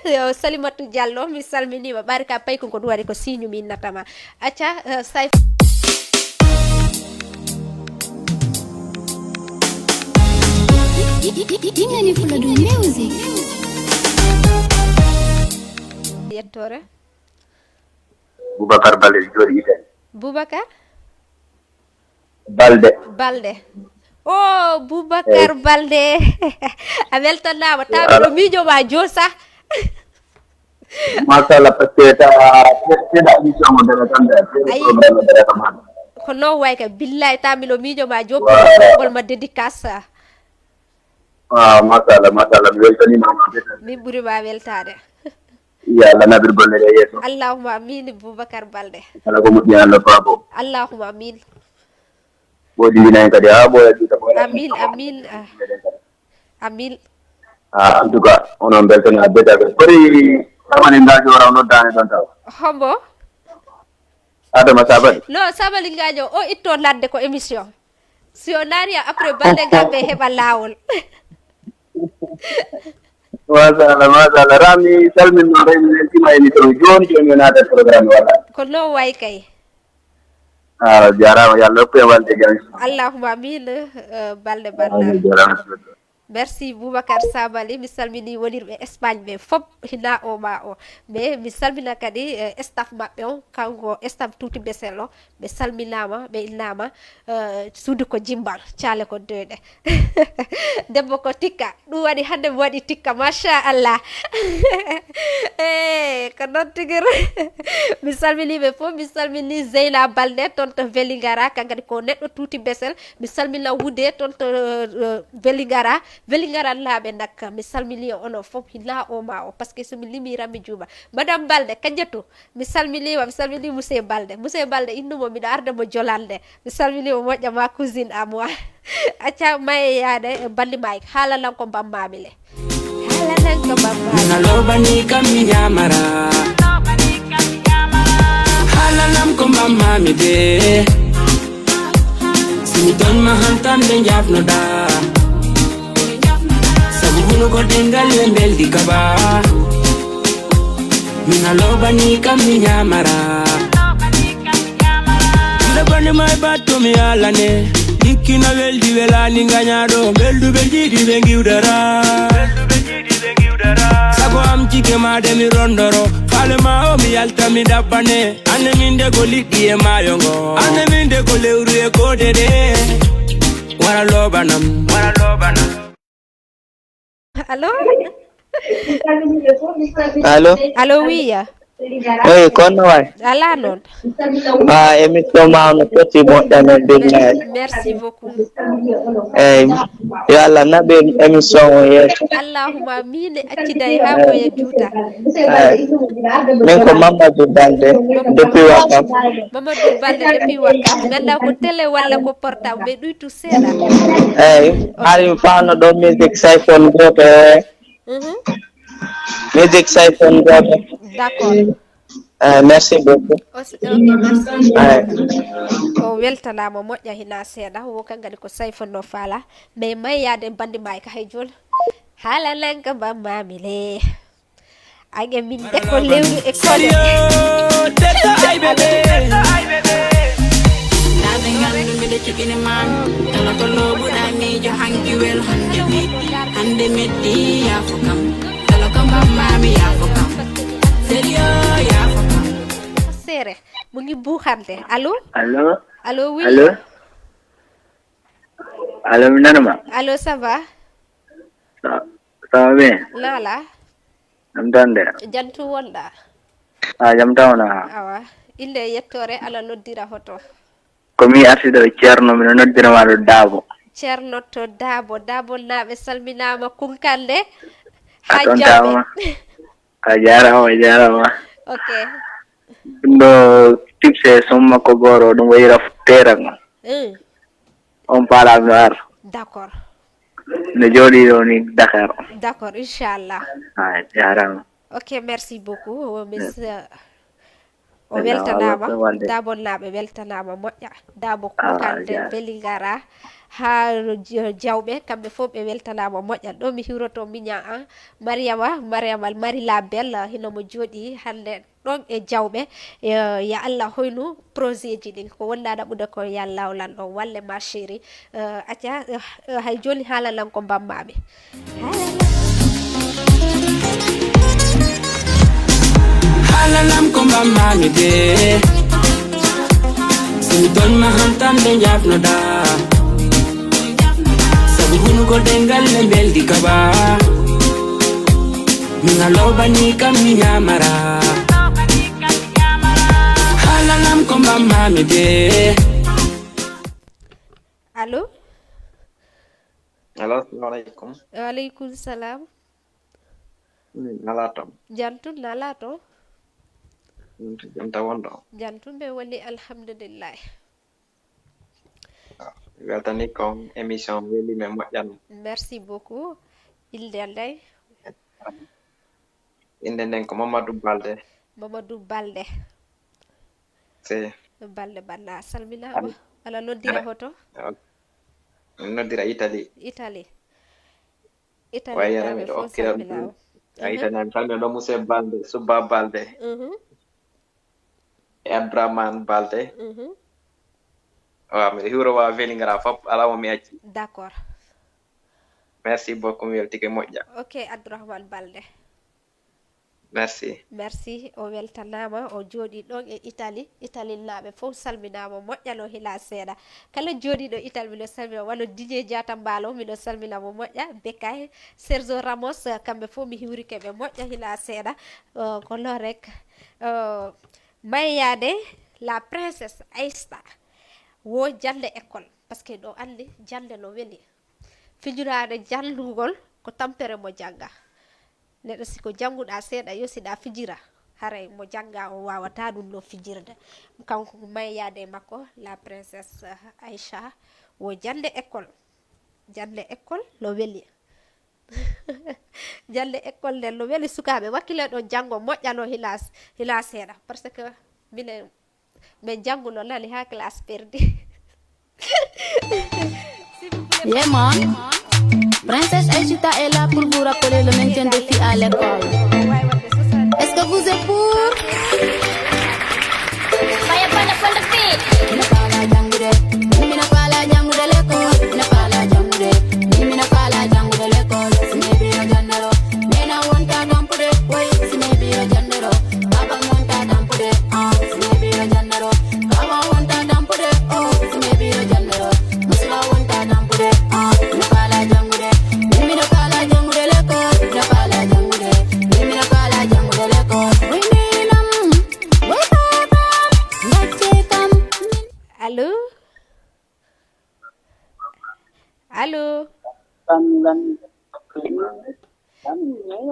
Yo, Salimatu Diallo, mi salminiima. Ɓaari ka paykun ko ɗum waɗi ko Siñu mi innata ma. Acca, eh, Sayf. Innani Fuladu Music. Yettoore. Boubacar Balde jooɗi Italie. Boubacar? Balde. Balde. Oh, Boubacar Balde. A weltanaama, ta miɗo miijo ma joosa. Machallah, parce que ta seeɗa émission mo dara tan da seeɗa Ayi. Programme dara tan han. Ko noon way ka billahi, ta miɗo miijo ma joopi ngol ma dédicace. Ah, machallah, machallah, mi weltaniima ma. Min ɓuri ma weltaade. Yo Allah naɓir golle ɗe yeeso. Allahumma amin, Boubacar Balde. Kala ko moƴƴi Allah faabo. Allahumma amin. Ɓoodi wina hen kadi ha ɓooya juuta ɓooya. Amin, amin, ah. Amin. Ah, en tout cas, onon beltani ha beta ɓe. Kori tamani ndajo raw noddaani ɗon taw. Hombo? Adama Sabali. No, Sabali Ngajo, o itto ladde ko émission. Si o naari a après Balde Ngabe heɓa laawol. Machallah, machallah. Rami salmin noon remi weltima émission jooni jooni o naata programme wala. Ko noon way kay. Ah, jarama, yo Allah hokku en walde jam. Allahumma amin, eh, Balde Balde. Jarama. Merci Boubacar Sabali, mi salmini wonirɓe Espagne ɓe fop hina o ma o. Mais mi salmina kadi eh, staff maɓɓe on, kanko staff Tuuti Besel o. Ɓe salminaama, ɓe innaama, eh, suudu ko jimbal, caale ko dewɗe. Debbo ko tikka, ɗum waɗi hannde mi waɗi tikka, machallah. Eh, ko noon tigi. Mi salmini ɓe fof, mi salmini Zeyna Balde toon to Velingara, kankadi ko neɗɗo Tuuti Besel. Mi salmina Wude toon to eh, Velingara, Velingara laaɓe nak. Mi salmini onon fof, hina o ma o, parce que so mi limi ran mi juuma. Madame Balde, Kadiatou, mi salminiima, mi salminii Monsieur Balde. Monsieur Balde, innu mo, miɗo arda mo jolande. Mi salminiima moƴƴa ma cousine à moi. Acca maye yaade e Bandi Mike. Haalanan ko mbammaami le. Haalanan ko mbammaami. Na lobani kam mi nyamara. Halanam ko mbammaami de. Si mi ton ma hantan ɓe njafnoɗa. Sabu hunuko dengal ɓe mbeldi kaba. Mina lobani kam mi nyamara. Nde bani mai batto mi alane. Dikkina weldi welani ngañaɗo. Beldu ɓe jiɗi ɓe ngiwdara. Sago am Ike maade mi rondoro, faale ma o mi yalta mi dabbane. Ande min de ko liɗɗi e maayo ngo, ande min de ko lewru e koode ɗe. Wara loobanam, wara loobanam. Allo? Allo? Allo, wiya? Oui, kono waay. Ala noon. Ah, émission ma no foti moƴƴa noon billahi. Merci beaucoup. Eyyi, yo Allah naɓir émission o yeeso. Allahuma amin. Acciday ha koye juuta. Eyyi. Min ko Mamadou Balde depuis Wakam. Mamadou Balde depuis Wakam. Ganda ko télé walla ko portable, mais ɗuytu seeɗa. Eyyi, hari fano ɗo musique sayfon goto. Mhm. Musique sayfon goto. D'accord. Eh, merci beaucoup. O s- ok, merci. Eyyi. O weltanama moƴƴa hina seeɗa, o kan kadi ko sayfo no faala. Mais may yaade bandi may ka hay jol. Haala nan ka bamma mi le. Age min de ko lewru e kole. Sérieux, tête à I B B. Naaɓe nganndu miɗo cuɓini maami. Kala ko looɓuɗa miijo hanki wel hannde mi hannde meddi yaafo kam. Kala ko mbammami yaafo kam. Sérieux yaafo kam. Seere, mu ngi buuxante. Allo? Allo? Allo, oui. Allo? Allo, mi nanama? Allo, ça va? Ça, ça va bien? Nala? Am tan de. Jantu wonɗa? A jam tawna? Awa. Inde yettore ala noddira hoto. Ko mi arti ɗo Ceerno, miɗo noddira ma ɗo Daabo. Ceerno to Daabo, Daabo naaɓe salminaama kunkande. A Ha toon jawɓe. Daabo. A jaaraama, a jaaraama. Ok. Ɗum ɗo tipse summa ko gooro, ɗum wayira teera ko. Mm. On paalaami no ar. D'accord. No jooɗi ɗo ni Dakar. D'accord, inchallah. A jaaraama. Ok, merci beaucoup. O mis o Ella weltanaama. walla wonde. Daabo naaɓe weltanaama moƴƴa. Daabo Ah, kunkande ja. Vélingara. Ha j- jawɓe kamɓe fof ɓe weltanaama moƴƴa. Ɗo mi hiwroto miña an Mariama, Mariama Marie la Belle, hino mo jooɗi hannde ɗon e jawɓe. Eh, ya Allah hoynu projet ji ɗin. Ko wonɗa ɗaɓɓude ko ya Allah lanɗo walle ma chérie. Eh, acca, eh, eh, hay joni haala lan ko mbammaɓe. Haala lan ko mbammami de. Simi ton ma hantan de jafnoda. Sabu hunuko dengal le beldi kaba. Min a lobani kam mi nyamara. Haala lan ko mbammami de. Allo? Allo, assalamu aleykum. Waaleykum salam. Nala toon. Jantun nala to? Janta wonɗo. Jantun ɓe woni alhamdulillahi. Weltani kon émission weli men moƴƴan. Merci beaucoup. Ilde ndey? Inde nden ko Mamadou Balde. Mamadou Balde. Si. Balde Banna salminaama. Ala noddira hoto? Noddira Italie. Italie. Italie Wayere naaɓe miɗo fof okkira salminaama. a itani salmina ɗo Mousse Balde, Subba Balde. Mhm, E Abdourahmane Balde. mhm. Wa miɗo hiwro wa Vélingara fop ala mo mi acci. D'accord. Merci beaucoup, mi weltike moƴƴa. Ok, Abdourahmane Balde. Merci. Merci, o weltanaama, o jooɗi ɗon e Italie. Italie naaɓe fof salminaama moƴƴa no hila seeɗa. Kala jooɗiiɗo Italie miɗo salmina, wano Didier Diata Mbaalo miɗo salmina mo moƴƴa, Bekay, Sergio Ramos, kamɓe fof mi hiwrike ɓe moƴƴa hila seeɗa. Eh, ko lo rek. Eh, Mayade la princesse Aïsta wo jannde école, parce que ɗo anndi jannde no weli. Fijiraade janndugol ko tampere mo jannga. Neɗɗo si ko jannguɗa seeɗa yo siɗa fijira, haray mo jannga o waawata ɗum no fijirde. Kanko ko mayyaade e makko la princesse Aïcha wo jannde école. Jannde école no weli. Jannde école nden no weli sukaaɓe, wakkile ɗo janngo moƴƴano hilas hila seeɗa, parce que minen min jannguno nani ha classe perdi. Yeah, man. Princesse Aïchita est là pour vous rappeler le maintien des filles à l'école. Est-ce que vous êtes pour? Mina fala jangude, mina fala jangude lekol, mina fala jangude, mina fala jangude lekol. Sine bila gandaro, nena wonta gampude, woi.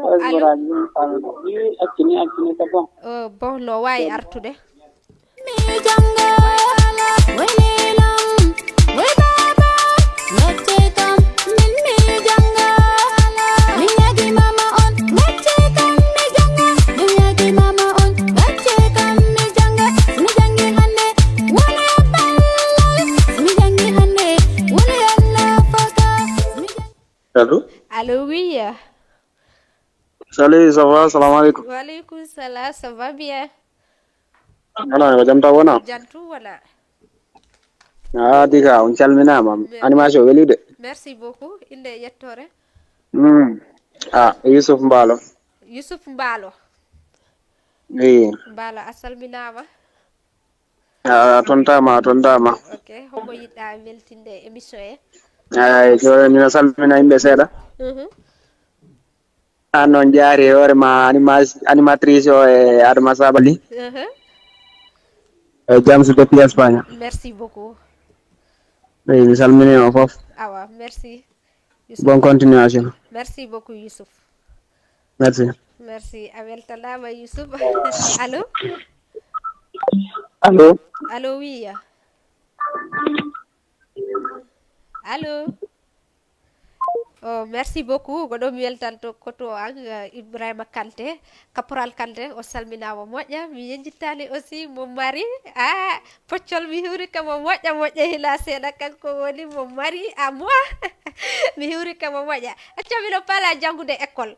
Allo? Accini, accini, c'est bon. Oh, bon, no waawi artude. Allô? Allô, oui. Salut, ça va? Salam alaikum. Wa alaikum salam, ça va bien? Voilà, ko jam taw wona? Jam tan wona. Ah, diga, on calminama. Animation weli de. Merci beaucoup. Inde e yettore. Hmm. Ah, Yusuf Mbalo. Yusuf Mbalo. Oui. Mbalo, a salminama. Ah, tontama, tontama. Ok, hombo yiɗɗa weltinde e émission he? Ay, joni mina salmina yimɓe seeɗa. Mhm. An noon jaari e hoore ma anima- animatrice o e Adama Sabali. Mhm. E James depuis Espagne. Merci beaucoup. Eyi, mi salmini on fof. Awa, merci. Yusuf. Bonne continuation. Merci beaucoup, Yusuf. Merci. Merci. A weltanama, Yusuf. Allô? Allô? Allô, oui. Allô? Oh, merci beaucoup. Ko ɗo mi weltanto koto an, eh, Ibrahima Kanté, Caporal Kanté, o salminama moƴƴa. Mi yejjittani aussi mo mari. Ah, poccol mi hiwri ka mo moƴƴa moƴƴa hila seeɗa, kanko woni mo mari à moi. Mi hiwri ka mo moƴƴa. Acca mi no paala janngude école.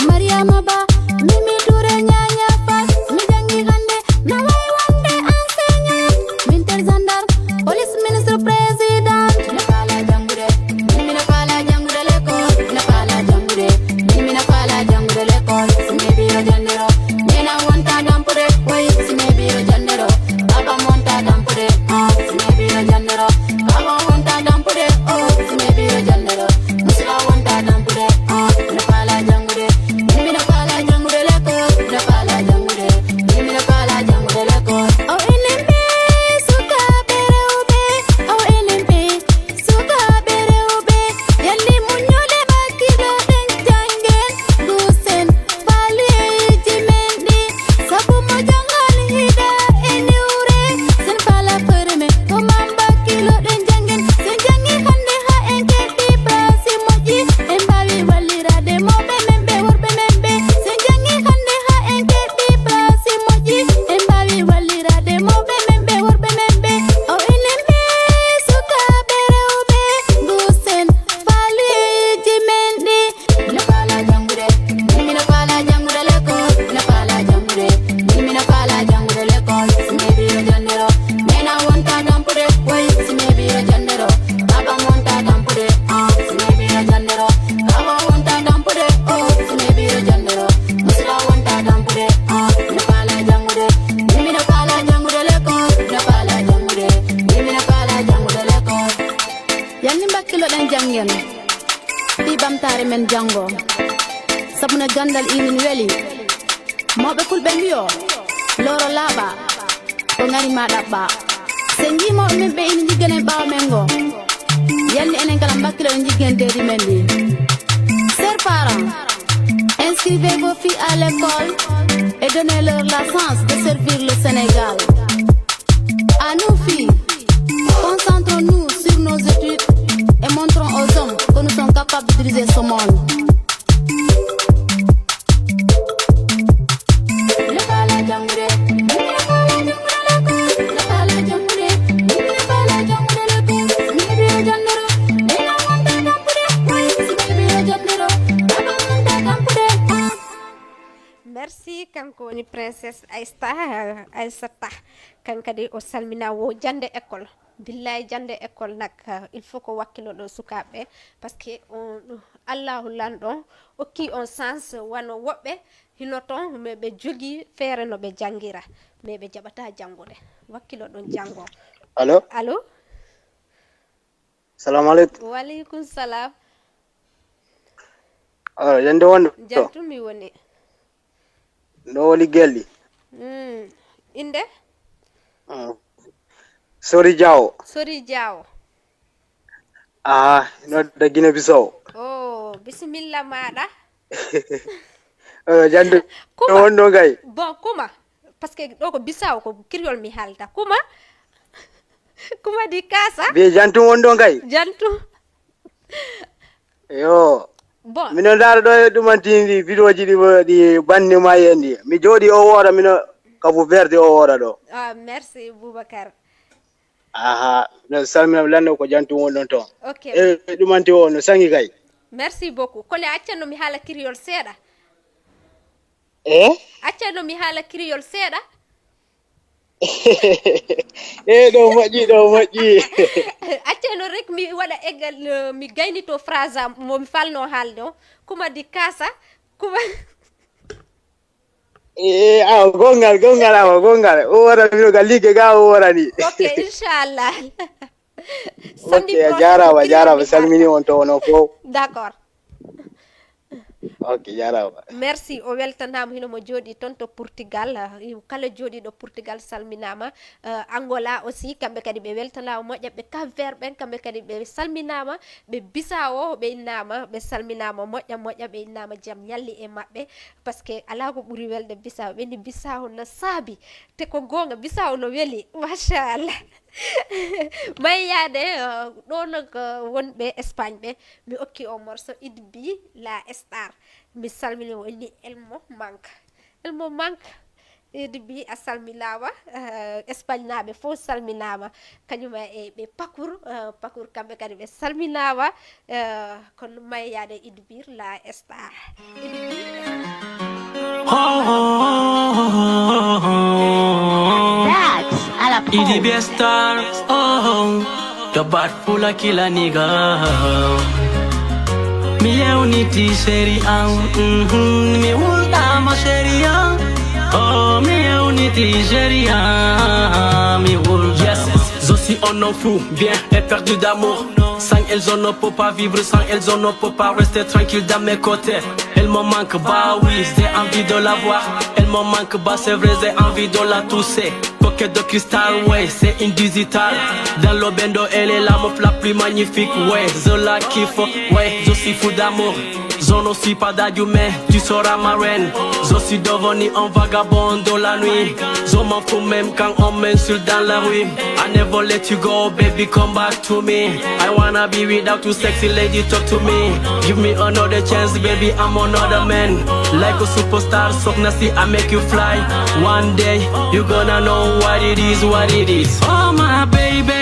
Mariama Ba, Mimi Touré, Nyanya Fass, mi janngi hannde, no wayi wonde enseignant, militaire, gendarme, police, ministre, président. Mi faala janngude, min mi faala janngude l'école, mi faala janngude, min mi faala janngude l'école. Si mi biro jannde ɗo, mi na wonta dampude, way, si mi biro jannde ɗo, baba monta dampude, ah, si mi biro jannde ɗo, baba wonta dampude, oh, si mi biro jannde ɗo, musiba wonta dampude, ah, mi faala janngude, min mi faala janngude l'école, mi faala janngude, min mi faala janngude l'école. O enen ɓe sukaaɓe rewɓe, o enen ɓe sukaaɓe rewɓe, yalli muññude ɓakkiloɗen janngen, duusen faaleeji men ɗi, sabu mo janngal hiɗa e niwre, sen faala fere men, ko man bakkiloɗen janngen, sen janngi hannde haa en keɓi place moƴƴi, en mbaawi walliraade mawɓe men ɓe, worɓe men ɓe, sen janngi hannde haa en keɓi place moƴƴi, en mbaawi walliraade mawɓe men ɓe, worɓe men ɓe, o enen ɓe sukaaɓe rewɓe, duusen faaleeji men ɗi. Mina faala janngude, min mina faala janngude l'école, mina faala janngude, min mina faala janngude l'école. Si mi biro jannde ɗo, mina wonta dampude, way, si mi biro jannde ɗo, baba monta dampude, ah, si mi biro jannde ɗo, baba wonta dampude, oh, si mi biro jannde ɗo, musiba wonta dampude, ah, mina faala janngude, min mina faala janngude l'école, mina faala janngude, min mina faala janngude l'école. Yalli mbakkiloɗen janngen. Fii ɓamtaare men janngo. Sabu no ganndal inin weli. Mawɓe fulɓe mbiyo, looro laaɓa, ko ŋari ma ɗaɓɓa. Sen njii mawɓe men ɓe ina njiggen en ɓaawo men ngo. Yalli enen kala mbakkilo en njiggen deedi men ɗi. Chers parents, inscrivez vos filles à l'école et donnez-leur la chance de servir le Sénégal. À nous filles, concentrons-nous sur nos études et montrons aux hommes que nous sommes capables de diriger ce monde. Merci, kanko woni Princesse Aïsta, Aïssata. Kan kadi o salmina wo jannde école. Billaay, jannde école nak, il faut ko wakkiloɗo sukaaɓe, parce que on, Allahu lanɗo okki on chance, wano woɓɓe hino ton, mais ɓe jogii feere no ɓe janngira, mais ɓe jaɓata janngude. Wakkiloɗon janngo. Allo? Allo? Salamu aleykum. Waleykum salam. Ah, yande wonde Jam to. Tun mi woni. No woni gelli? Mm. Inde? Mm. Sori Diawo. Sori Diawo. Ah, no da Guinée Bissau. Oh, bisimilla maɗa. Eh, jantu. Kuma. Won ɗo kay. Bon, kuma. Parce que ɗo ko Bissau, ko créole mi halta. Kuma. Kuma di kasa. Be jantu won ɗo kay. Jantu. Yo. Bon. Mino ndaara ɗo e ɗumanti ndi vidéo ji ɗi, ɗi banni ma yendi. Mi jooɗi o woora, mino Kabu Verde o woora ɗo. Ah, merci, Boubacar. Aha, no salmina lanɗo ko jantu won ɗon ton. Ok. E ɗumanti o no sangi kay. Merci beaucoup. Kole, accanno mi haala créole seeɗa. Eh? Accanno mi haala créole seeɗa. Eh, ɗo moƴƴi, ɗo moƴƴi. Accanno rek mi waɗa égal, euh, mi gaynito phrase am mo mi falno haalde o. Kuma di kasa, kuma. Eh, awa, gongal, gongal, awa, gongal. O wara mino ga ligge ga o wara ni. Ok, inchallah. Ok, a jarama, a jarama, salmini on to ono fof. D'accord. Ok, jarama. Merci, o weltanama hino mo jooɗi toon to Portugal. Ah, kala jooɗiɗo Portugal salminama. Euh, Angola aussi, kamɓe kadi ɓe weltanama moƴƴa, ɓe Cap Vert ɓen, kamɓe kadi ɓe salminama, ɓe Bissau, ɓe innama, ɓe salminama moƴƴa, moƴƴa, ɓe innama jam ñalli e maɓɓe, parce que ala ko ɓuri welde Bissau, ɓe ni Bissau no saabi, te ko gonga, Bissau no weli, machallah. May yaade, euh, ɗo no ko wonɓe Espagne ɓe, mi okki o morceau Idbi la star, mi salmini o inni Elmo Manque. Elmo Manque, Idi Bi a salminaama, eh, Espagnaaɓe fof salminaama, kañum e ɓe Pakour, eh, Pakour kamɓe kadi ɓe salminaama, eh, kono mayyaade Idi Bir la star. Idi Bir. That's à la Idi pause. Be star, oh, the bad full of killer nigga. Mi yewniti chéri an, mhm, mi wulɗama chéri an. Oh, mi yewniti chéri an, mi wul. Yes, je suis un homme fou, bien et perdu d'amour. Sans elle, je ne peux pas vivre, sans elle, je ne peux pas rester tranquille dans mes côtés. Elle me manque, bah oui, j'ai envie de la voir. Elle me manque, bah c'est vrai, j'ai envie de la tousser. Coquette de cristal, ouais, c'est une digitale. Dans le bendo, elle est la meuf la plus magnifique, ouais, je la kiffe, ouais, je suis fou d'amour. Je ne suis pas Dadju, mais tu seras ma reine. Je suis devenu un vagabond de la nuit. Je m'en fous même quand on m'insulte dans la rue. I never let you go, baby, come back to me. I wanna be without you, sexy lady, talk to me. Give me another chance, baby, I'm another man. Like a superstar, soxna si, I make you fly. One day, you gonna know what it is, what it is. Oh my baby,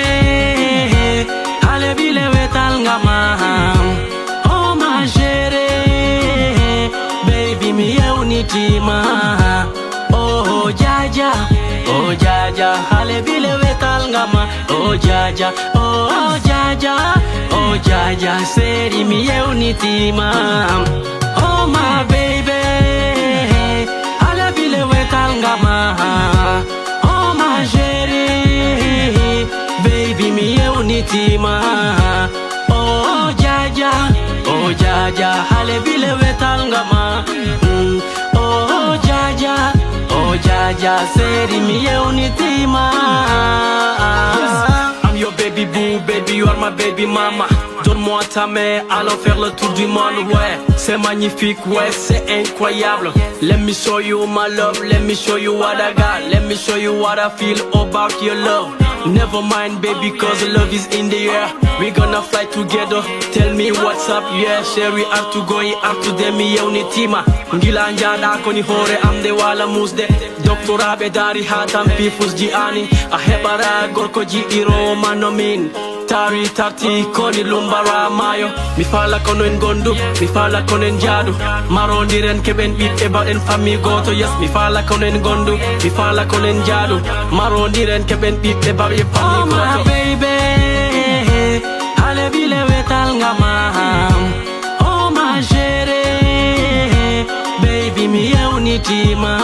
xale bi lewetal nga ma. Oh ma chérie, baby mi yewniti ma. Oh jaja, oh jaja, xale bi lewetal nga ma. Oh jaja, oh jaja, oh jaja, chéri mi yewniti ma. Oh my baby, xale bi lewetal nga ma. Oh ma chérie, baby mi yewniti ma. Oh jaja, oh jaja, xale bi lewetal nga ma. Mm. Oh jaja, oh jaja, chéri mi yewniti ma. I'm your baby boo, baby you are my baby mama. Donne-moi ta main, allons faire le tour du monde, ouais. C'est magnifique, ouais, c'est incroyable. Let me show you my love, let me show you what I got. Let me show you what I feel about your love. Never mind, baby, cause love is in the air. We gonna fly together. Tell me what's up, yeah, chérie, artu goyi, artu de mi yewniti ma. Ngila njaɗa koni hoore am nde wala musde. Doctoraɓe daari ha tampi fusji ani. A heɓara gorko jiɗirowo ma no min. Tawi tarti koni lumbara maayo. Mi fala kono en gondu, mi fala kono en jaadu. Marondiren keɓen ɓiɓɓe baɗen fammi gooto. Yes, mi fala kono en gondu, mi fala kono en jaadu. Marondiren keɓen ɓiɓɓe baɗen fammi gooto. Oh my baby, xale bi lewetal nga ma. Oh ma chérie, baby mi yewniti ma.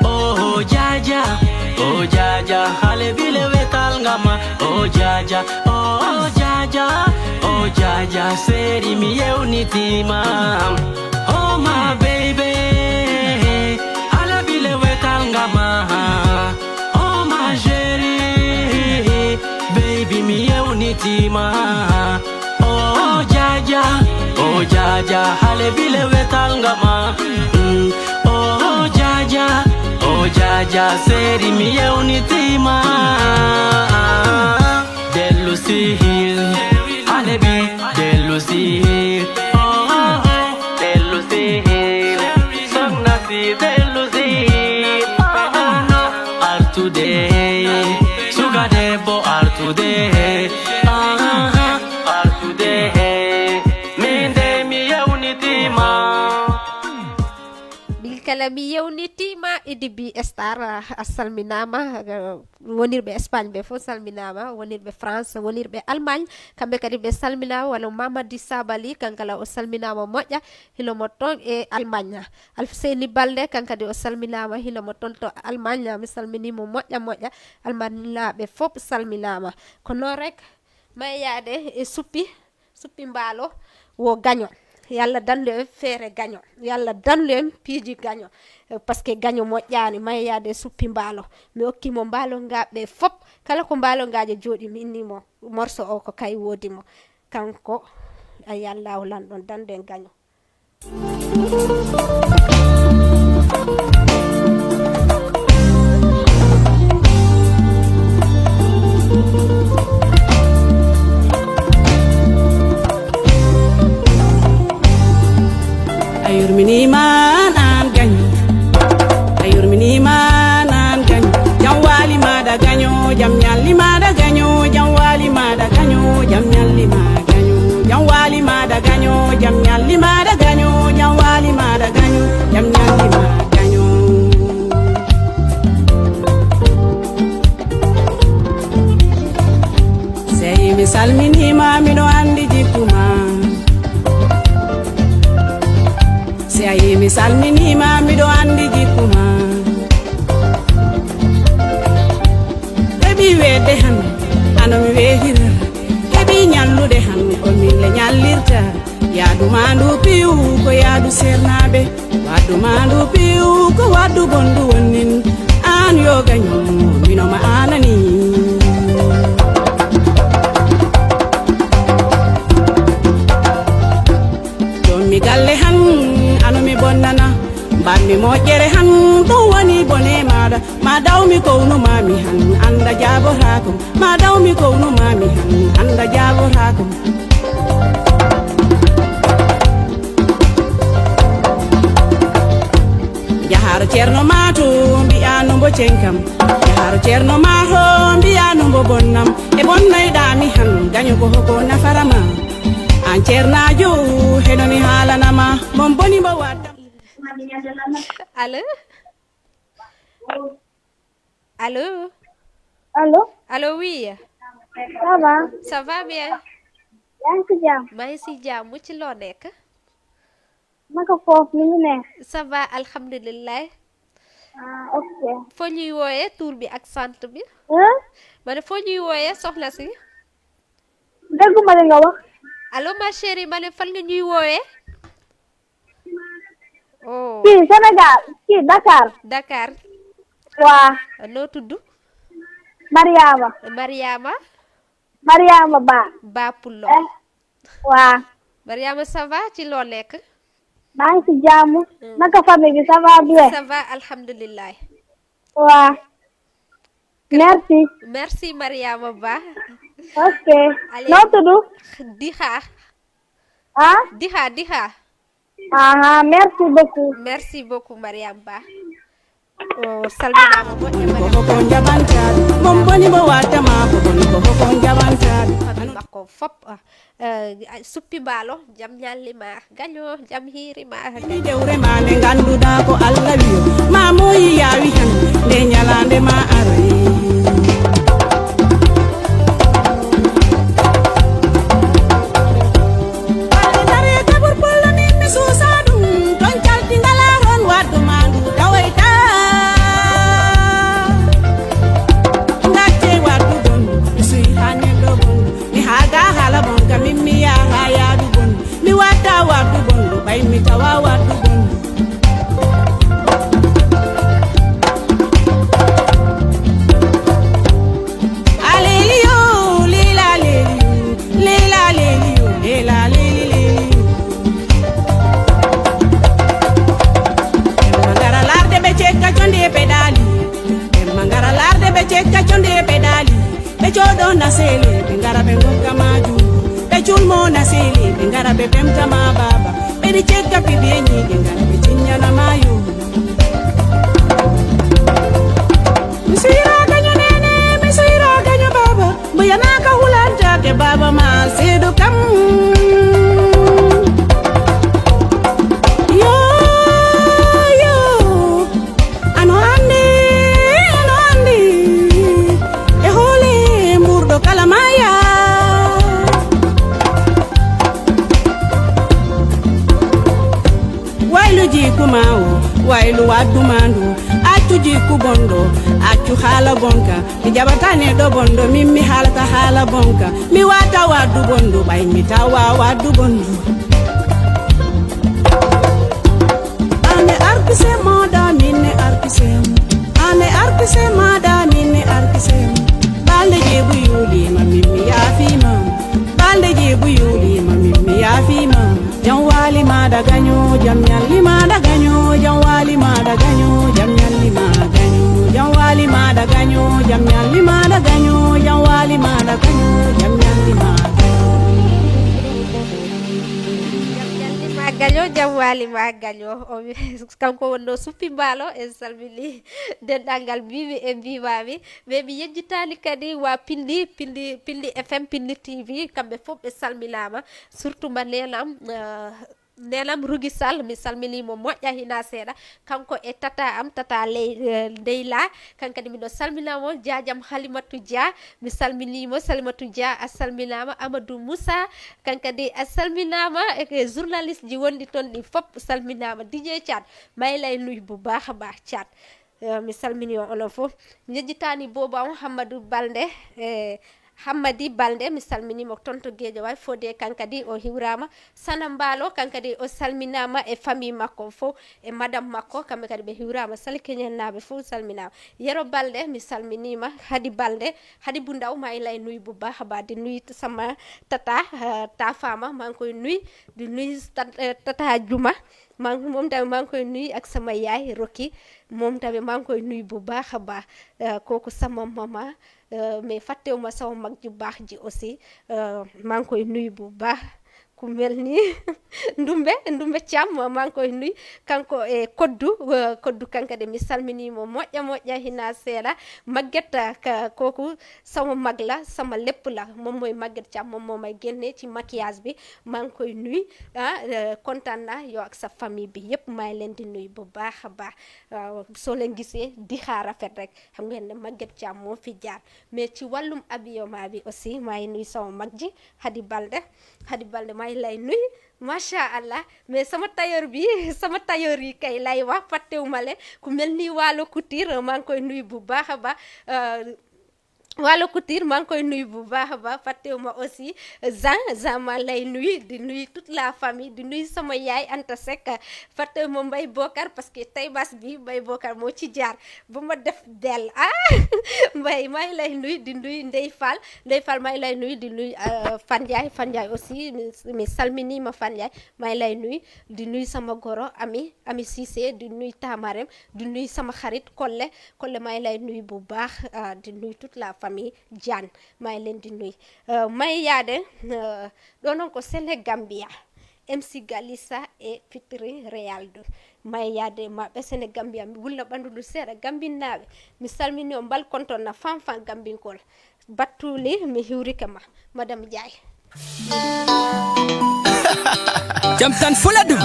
Oh jaja, oh jaja, xale bi lewetal nga ma. Oh jaja, oh jaja, oh jaja, chéri mi yewniti ma. Oh my baby, xale bi lewetal nga ma. Oh ma chérie, baby mi yewniti ma. Aja Seri, mi yewnitima. Dellu sihil, Alebi, dellu sihil. Oh, oh, oh, dellu sihil. Sokna si, dellu sihil. Oh, oh, oh. Artude, suka debbo, artude. Ah, ah, ah, artude. Min de mi yewnitima. Min kala mi yewnitiima. Idi Bi Star, a salminaama. Wonirɓe Espagne ɓe fof salminaama, wonirɓe France, wonirɓe Allemagne, kamɓe kadi ɓe salminaama. Wano Mamadi Sabali, kankala o salminaama moƴƴa, hino mo toon e Allemagne. Alfuseyni Balde, kankadi o salminaama, hino mo toon to Allemagne. Mi salminiimo moƴƴa moƴƴa. Almannaaɓe fof salminaama. Ko noon rek, mayeyaade e suppi. Suppi mbaalo wo gaño. Yo Allah dandu en feere gaño. Yo Allah dandu en piiji gaño. Parce que gaño moƴƴaani, mayeyaade e suppi mbaalo. Mi okki mo mbaalo nga ɓe fop. Kala ko mbaalo ngaajo jooɗi, mi inni mo morso o ko kay woodi mo. Kanko, a yalla o lanɗon dandu en gaño. A yurminiima an an gaño. A yurminiima an an gaño. Jam waali maada gaño, jam ñalli maada gaño, jam waali maada gaño, jam ñalli maada gaño. Jam waali maada gaño, jam ñalli maada gaño, jam waali maada gaño, jam ñalli maada gaño. Sey mi salminiima, miɗo anndi jikku ma. Si a yii mi salminiima, miɗo anndi jikku ma. Heɓi weetde han, ano mi weetira. Heɓi ñallude han, ko min le ñallirta. Yaadu ma ndu piiw, ko yaadu seernaaɓe. Waadu ma ndu piiw, ko waadu bondu wonnin. Aan yo gaño, mino ma aanani. Jommi galle han, ano mi bonnana. Mbaɗmi moƴƴere han, ɗum woni bone maaɗa. Ma daw mi kownuma mi han, annda jaabotaako. Ma daw mi kownuma mi han, annda jaabotaako. Jaharo ceerno ma to, mbiya no mbo cenkam. Jaharo ceerno ma to, mbiya no mbo bonnam. E bonnoyɗa mi han, gaño ko hoko nafara ma. An ceernaajo, heno mi haalanama, mon boni mbo wadda. Allo? Allo? Allo, Allo, oui. ça va? Ça va bien? Yaa ngi ci jàmm? Maa ngi si jàmm, ci loo nekk? Naka foofu, ni mu ne? Ça va, alhamdulilah. Ah, ok. Foo ñuy wooyee, tur bi ak sant bi? Hein? Ma ne, foo ñuy wooyee, soxna si? Dégguma li nga wax. Allo, ma chérie, ma ne, fan nga ñuy wooyee? Oh, Fii Sénégal, fii Dakar. Dakar. Waa, Noo tudd? Mariama. Mariama Mariama Ba. Ba Pullo. Eh, waa. Mariama, ça va, ci loo nekk? Maa ngi ci jàmm. Naka famille bi, ça va bien? Ça va, alhamdulilah. Waa. Merci. Merci, Mariama Ba. Ok. Allez. Noo tudd? Dixa. Ah? Dixa, Dixa. Aha, merci beaucoup. Merci beaucoup, Mariam Ba. O salminaama moƴƴa, Ko hoko njaɓantaɗo, mon boni mbo wattama, ko boni ko hoko njaɓantaɗo. Famille makko fop, ah, eh, suppi mbaalo, jam ñalli ma gaño, jam hiiri ma gaño. Dewre ma nde ngannduɗaa ko Allah wiyo, ma mooyi yaawi han, nde ñalaande ma aray. Ɓaade dare kabur pollo min mi suusa ɗum, ton calti ngalaa hon waɗdu ma ndu tawoyta. Ngacce waɗdu bondu, mi suyi haa nelɗo bondu, mi haaga haala bonka, min mi yaha yaadu bondu, mi watta waɗdu bondu, ɓay mi tawa waɗdu bondu. Aleliyo, lila leliyo, lila leliyo, lila leli leliyo. Ɓe ngara larde ɓe cekka condi e peɗali. Ɓe ɓemta ma baaba, ɓeɗi cegga piɓi e ñiiƴe ngal ɓe tiññana ma yuhu. Mi suyra gaño nene, mi suyra gaño baaba, mbo yanaka hulantake baaba ma seedo kam. Yo, yo, ano andi, ano andi, e hoole murɗo kala maya. Waylu jikku ma o, waylu waddu ma ndu, accu jikku bonɗo, accu haala bonka. Mi jaɓata neɗɗo bonɗo, min mi haalata haala bonka. Mi wata waddu bonɗo, ɓay mi tawa waddu bonɗo. Ande arkise maɗa, min ne arkise. Ande arkise maɗa, min ne arkise. Balde jeebu yulima, min mi yaafima. Balde jeebu yulima, min mi yaafima. Jam wali maɗa gaño, jam ñalli maɗa gaño, jam wali maɗa gaño, jam ñalli maɗa gaño, jam wali maɗa gaño, jam ñalli maɗa gaño, jam wali maɗa gaño, jam ñalli maɗa gaño. Jam ñalli ma gaño, jam wali ma gaño. O wi-, kanko wonno suppi mbaalo, en salmini denndaangal mbiimi e mbiimaami. Mais mi yejjitaani kadi wa Pindi, Pindi, Pindi F M, Pindi T V, kamɓe fof ɓe salminaama. Surtout mba neenam, eh, neenam Rugi Sall, mi salminii mo moƴƴa hina seeɗa. Kanko e tata am, tata ley, eh, Ndeyla. Kan kadi miɗo salmina mo, jaajam Halimatu Dia, mi salminii mo, Salimatu Dia, a salminaama. Amadou Moussa, kan kadi a salminaama. E journaliste ji wonɗi toon ɗi fof salminaama. D J Thiat, maa lay nuyu bu baax a baax, Thiat. Eh, mi salmini on onon fof. Njejjitaani booba on Hammadu Balde, eh, Hammadi Balde, mi salmini mo toon to Guédiawaye. Fodé kan kadi o hiwraama. Sana Mbaalo kan kadi o salminaama e famille makko fof, e madame makko, kamɓe kadi ɓe hiwraama. Sali Keñennaaɓe fof salminaama. Yero Balde, mi salminiima. Hadi Balde, Hadi Bundaw, maa lay nuyu bu baax a baax, di nuyu sama tata, eh, Tafama, maa ngi koy nuyu, di nuyu tat-, eh, tata Juma. Maa ngi, moom tamit maa ngi koy nuyu ak sama yaay Rocky, moom tamit maa ngi koy nuyu bu baax a baax. Eh, kooku sama mama, eh, mais fàttewuma sama mag ju baax ji aussi, eh, maa ngi koy nuyu bu baax. Ku mel ni Ndumbe, Ndumbe Thiam, maa ngi koy nuyu. Kanko e Koddu, eh, Koddu kanko de mi salminii mo moƴƴa moƴƴa hina seeɗa. Maguette, ka, kooku sama mag la, sama lépp la. Moom mooy Maguette Thiam, moom moo may génne ci maquillage bi. Maa ngi koy nuyu. Ah, eh, kontaan naa yow ak sa famille bi yépp, maa ngi leen di nuyu bu baax a baax. Waaw, soo leen gisee di xaar rafet rek, xam ngeen ne Maguette Thiam moo fi jaar. Mais ci wàllum habillement bi aussi, maa ngi nuyu sama mag ji, Hadi Balde. Hadi Balde, maa ngi lay nuyu. Macha Allah. Mais sama tailleur bi, sama tailleur yi kay lay wax, fàttewuma leen. Ku mel ni Waalo Couture, maa ngi koy nuyu bu baax a baax. Euh, Waalo Couture, maa ngi koy nuyu bu baax a baax. Fàttewuma aussi Jean, Jean, maa ngi lay nuyu, di nuyu toute la famille, di nuyu sama yaay Anta Seck. Fàttewuma Mbaye Bokar, parce que tey bas bi Mbaye Bokar moo ci jaar ba ma def del. Ah, Mbaye, maa ngi lay nuyu, di nuyu Ndeye Fall. Ndeye Fall, maa ngi lay nuyu, di nuyu, euh, Fane Ndiaye. Fane Ndiaye aussi, mi, mi salminiima Fane Ndiaye. Maa ngi lay nuyu, di nuyu sama goro, Ami, Ami Cissé, di nuyu Tamarem, di nuyu sama xarit Kolle. Kolle, maa ngi lay nuyu bu baax, ah, di nuyu toute la famille Diane. Maa ngi leen di nuyu. Euh, may yaade, euh, ɗo noon ko Sénégambia. M C Galissa e Fitri Realdo. May yaade maɓɓe Sénégambia. Mi wulna ɓanndu ndu seeɗa, Gambinnaaɓe. Mi salmini on, mbal konton na fanfan Gambinkol. Battuli, mi hiwrike ma, Madame Ndiaye. Jam tan fula ɗum.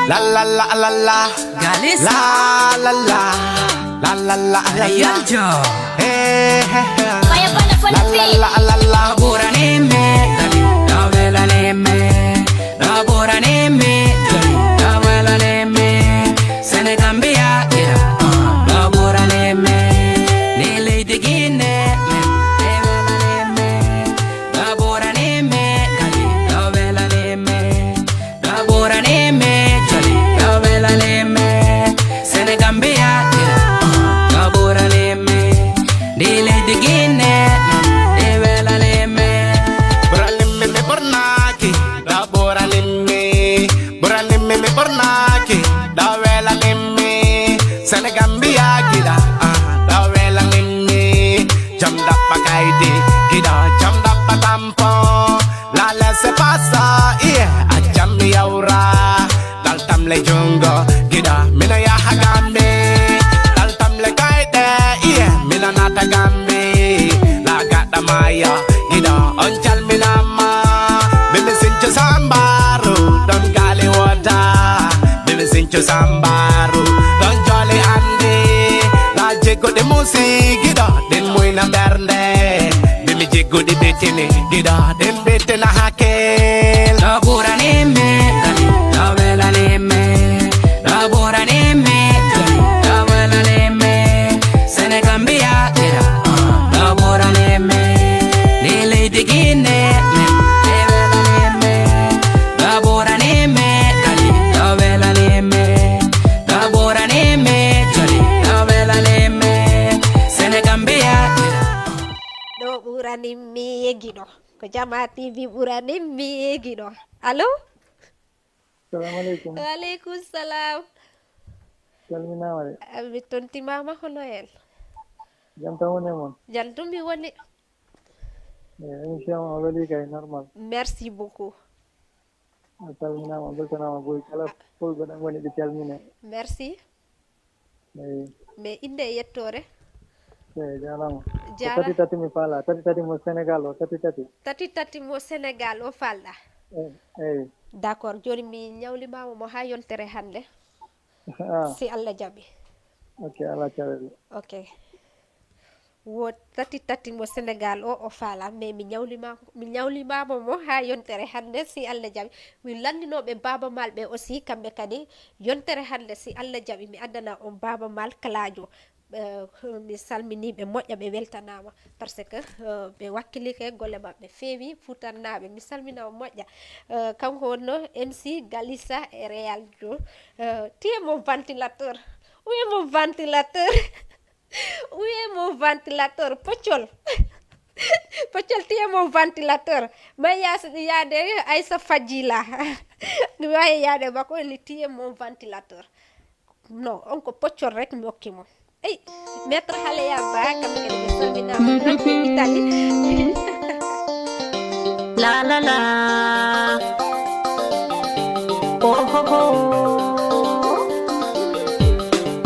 La la la la la. Galis. La la la. La la la la la. Yaljo. Hey, hey, hey. Fire, fire, fire, la la la la la. Ɓurani mi, gali, ɗo welani mi. Ɗo ɓurani mi, gali, ɗo welani mi. Senegambia, yeah, uh, ɗo ɓurani mi. Ni leydi Guinée, men, ɗe welani mi. Ɗo ɓurani mi, gali, ɗo welani mi. Ɗo ɓurani mi, gali, ɗo welani mi. Senegambia, yeah, uh, ɗo ɓurani mi. Ni leydi Guinée, men, ɗe welani mi. Ɓurani mi, mi ɓornaki, ɗo ɓurani mi. Ɓurani mi, mi ɓornaki, ɗo welani mi. Senegambia giɗa, ah, ɗo welani mi. Jam ɗaɓɓa kaydi, giɗa jam ɗaɓɓa tampon. Cosaan mbaaru ɗon joli anndi. Laa jigguɗi muusi giɗo, ɗin muyna ɓernde. Bimi jigguɗi ɓittini giɗo, ɗin ɓittina hakkil. Ɗo ɓurani mi, ɗo welani mi. Ɗo ɓurani mi, ɗo welani mi. Senegambia, kira, uh, ɗo ɓurani mi. Ni leydi Gine, mi, ɗo welani mi. Ɗo ɓurani mi, kadi ɗo welani mi. Ɗo ɓurani mi, joli ɗo welani mi. Senegambia, kira. Ɗo ɓurani mi yegiɗo. Ko Jama T V ɓurani mi yegiɗo. Allo? Salamu aleykum. Wa aleykum salam. Calminaama de. Ah, mi tontimaama, hono en? Jam tan woni e mon? Jam tun mi woni. Eh, émission o welii kay, normal. Merci beaucoup. A calminaama, a mbeltanaama, boy kala fulɓe ɗon ngoni ɓe calmine. Merci. Eyi. Mais innde e yettoore? Eyi, jaaraama. Ko jaara- tati tati mi faala, tati tati mo Senegal o, tati tati. Tati tati mo Senegal o faalɗa? Eyi, eyi. D'accord, jooni mi ñawlimaama mo haa yontere hannde. Ah. Si Allah jaɓi. Ok, alaa caɗeele. Ok. Wo tati tati mo Senegal o, o faala, mais mi ñawlima, mi ñawlimaama mo haa yontere hannde, si Allah jaɓi. Mi lanndinooɓe Baaba Maal ɓe aussi, kamɓe kadi, yontere hannde, si Allah jaɓi, mi addana on Baaba Maal Kalaajo. Eh, mi salminii ɓe moƴƴa, ɓe weltanaama, parce que, eh, ɓe wakkilike, golle maɓɓe feewi, Fuutannaaɓe. Mi salmina on moƴƴa. Eh, kanko wonno M C Galisa e Real Jo. Eh, tu es mon ventilateur. Où est mon ventilateur? Où est mon ventilateur? Poccol. Poccol, tu es mon ventilateur. May yas-, yaade Aïssa Fadjila. May yaade makko ni, tu es mon ventilateur. Non, on ko poccol rek mi okki mo. Ey, maître Haleya Ba, kamɓe kadi ɓe salminaama, ɗon ɓe Italie. La, la, la. Oh, ho, ho.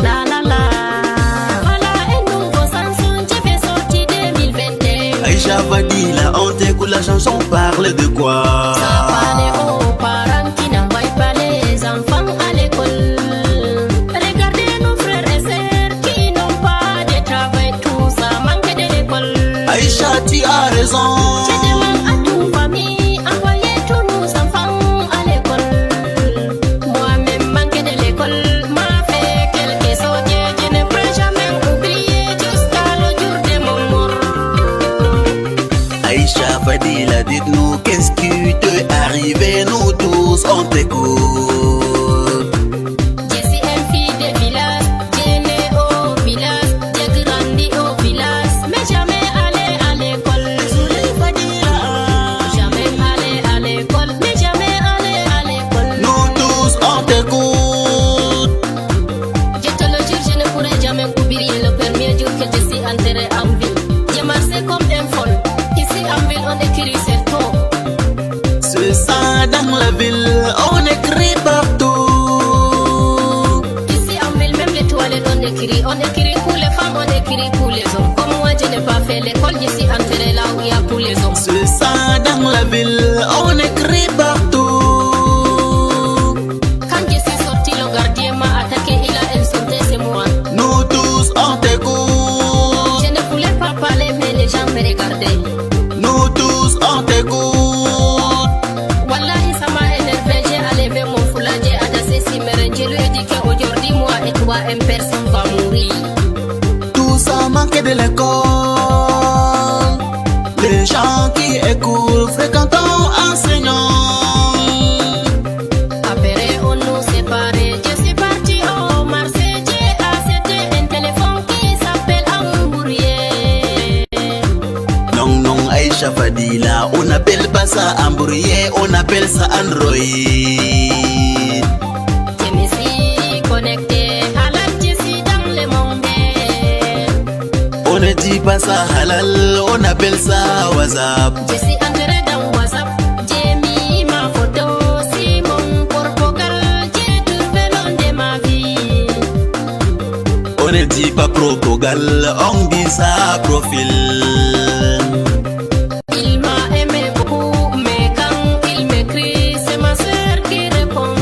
La, la, la. Voilà un nouveau Samson, je fais sortir deux mille vingt et un. Aïcha Fadila, on t'écoute, la chanson parle de quoi? Ça parle aux parents qui n'envoient pas les enfants à l'école. Regardez nos frères et sœurs qui n'ont pas de travail, tout ça manque de l'école. Aïcha, tu as raison. Je demande à toute famille, envoyez tous nos enfants à l'école. Moi-même, manque de l'école m'a fait quelque chose que je ne peux jamais oublier jusqu'à le jour de mon mort. Aïcha Fadila, dites-nous qu'est-ce qui t'est arrivé, nous tous on t'écoute. Je suis un fils de village, je né au village, j'ai grandi au village, mais jamais allé à l'école. Désolé Fadila. Jamais allé à l'école, mais jamais allé à l'école. Nous tous on t'écoute. Je te le jure, je ne pourrai jamais oublier le premier jour que je suis entré en ville. Je marchais comme un folle. Ici en ville, on écrit c'est trop. C'est ça, dans la ville, on écrit partout. Ici en ville, même les toilettes, on écrit. On écrit pour les femmes, on écrit pour les hommes. Comme moi, je n'ai pas fait l'école, je suis entré là où il y a pour les hommes. C'est ça, dans la ville, on écrit partout. Quand je suis sorti, le gardien m'a attaqué, il a insulté, c'est moi. Nous tous, on t'écoute. Je ne voulais pas parler, mais les gens me regardaient. Nous tous, on t'écoute. Wallahi, ça m'a énervé, j'ai enlevé mon foulard, j'ai adassé si mes reins, je lui ai dit qu'aujourd'hui, moi et toi, une personne va mourir. Tout ça manque de l'école. Les gens qui écoutent, fréquentons, enseignants. Après, on nous séparait. Je suis parti au marché, j'ai acheté un téléphone qui s'appelle Ambourier. Non, non, Aïcha Fadila, on n'appelle pas ça Ambourier, on appelle ça Android. Je me suis connecté, halal, je suis dans le monde. On ne dit pas ça halal, on appelle ça WhatsApp. Je suis entré dans WhatsApp, j'ai mis ma photo, c'est mon propre gars, j'ai trouvé l'homme de ma vie. On ne dit pas propre gars, on dit ça profil. Il m'a aimé beaucoup, mais quand il m'écrit, c'est ma sœur qui répond.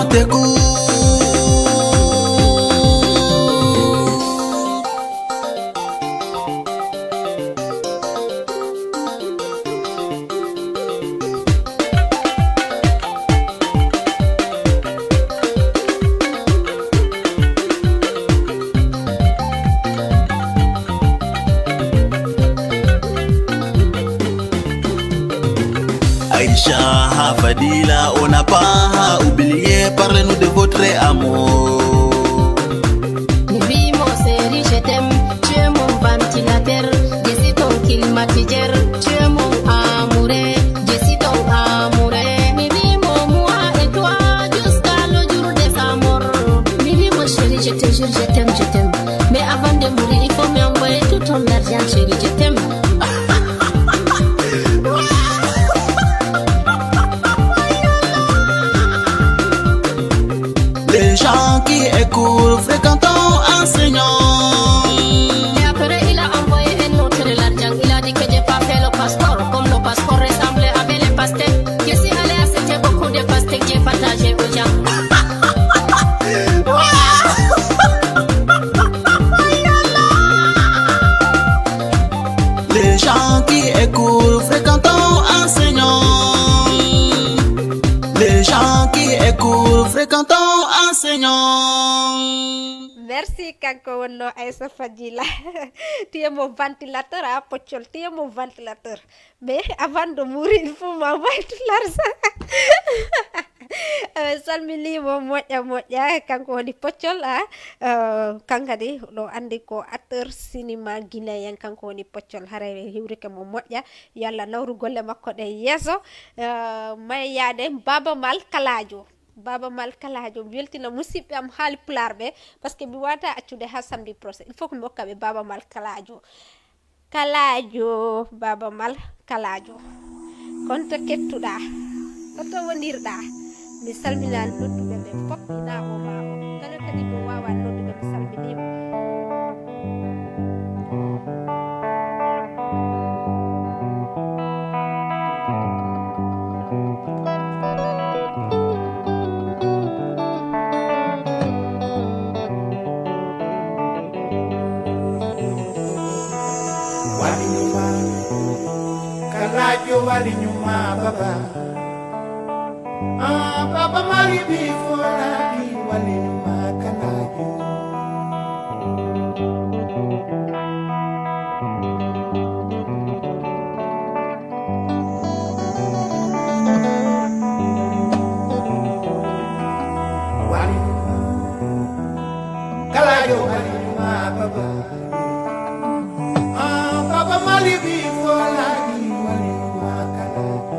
Teku. Aïcha ha Fadila, on n'a pas oublié, parlez-nous de votre amour. Mi wi mo chéri, je t'aime, tu es mon ventilateur, je suis ton climatiseur, tu es mon amoureux, je suis ton amoureux. Mi wi mo moi et toi, jusqu'à le jour des amours. Mi wi mo chéri, je te jure, je t'aime, je t'aime. Mais avant de mourir, il faut m'envoyer tout ton argent, chéri, je t'aime. Les gens qui écoutent, fréquentons, enseignants. Et après, il a envoyé un autre l'argent. Il a dit que j'ai pas fait le passeport. Comme le passeport ressemblait avec les pastèques, je suis allée acheter beaucoup de pastèques, j'ai partagé aux gens. Les gens qui écoutent, fréquentons, enseignants. Les gens qui écoutent, fréquentons, enseignants. Merci, kanko wonno Aïssa Fadila. Tu es mon ventilateur, ah, Pochol, tu es mon ventilateur. Mais avant de mourir, il faut m'envoyer tout l'argent. Eh, salminii mo moƴƴa moƴƴa, kanko woni Poccol, a, eh, kan kadi ɗo anndi ko acteur cinéma guinéen, kanko woni Poccol. Haray hiwrike mo moƴƴa, yo Allah nawru golle makko ɗe yeeso. Eh, may yaade Baaba Maal Kalaajo. Baaba Maal Kalaajo, mi weltina musidɓe am haali pulaar ɓe, parce que mi waawata accude haa samedi prochain. Il faut que mi hokka ɓe Baaba Maal Kalaajo. Kalaajo, Baaba Maal, Kalaajo. Kon to kettuɗaa? Ko to wonirɗaa? Mi salminii nodduɓe ɓe fof, ina o ma o. Kala kadi mo waawaa noddude, mi salminii mo. Wali nyuma, Kalaajo wali nyuma baba. Ah, baba mari bi foraki wali nyuma Kalaajo. Wali, Kalaajo wali nyuma baba. Ah, baba mali bi foraki wali nyuma Kalaajo.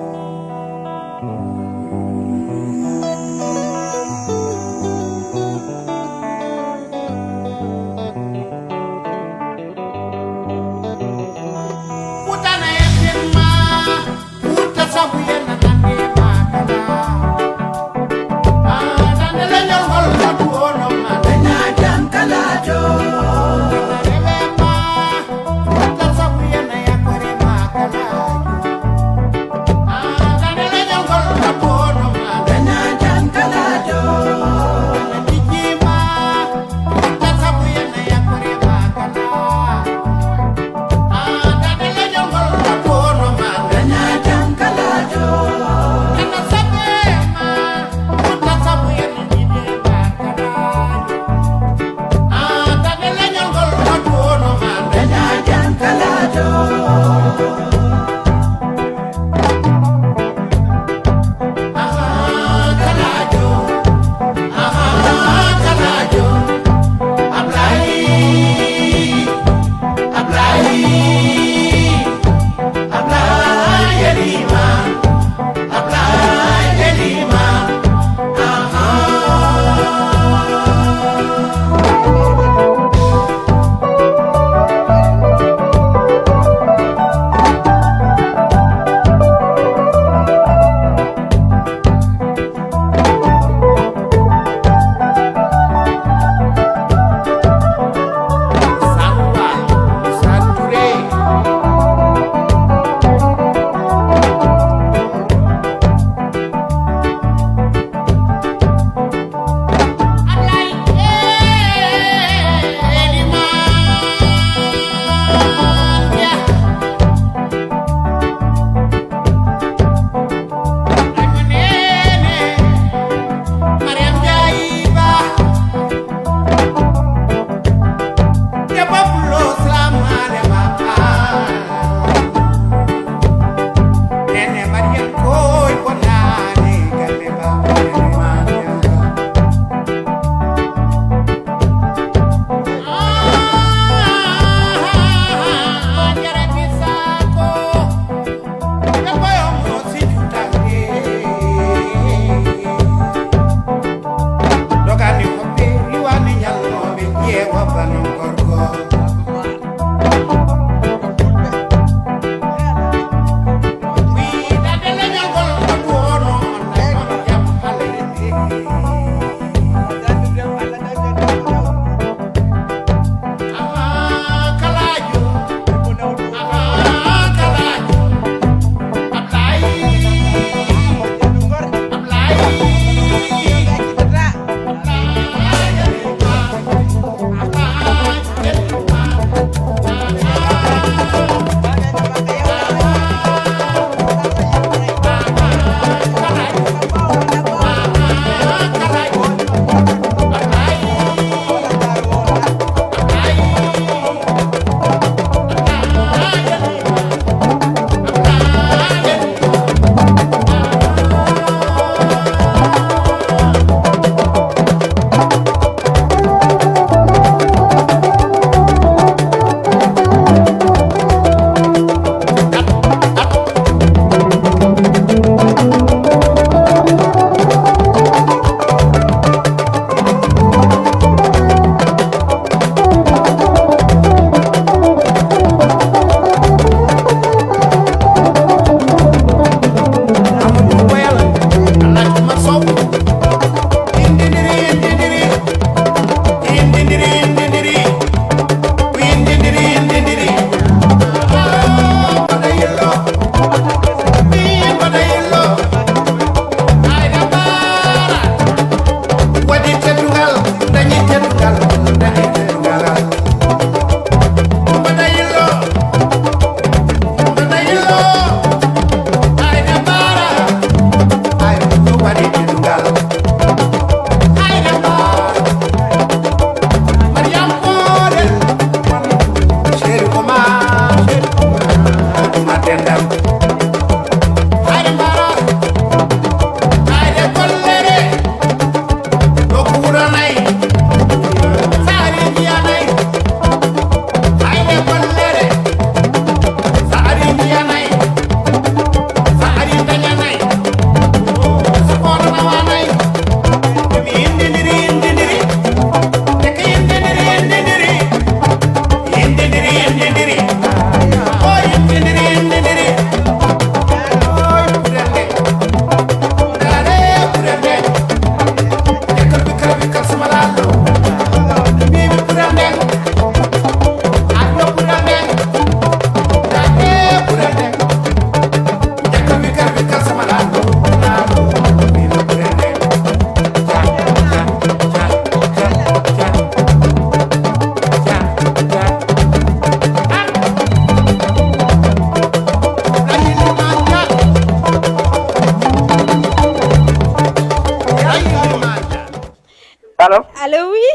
Allo? Allo, oui.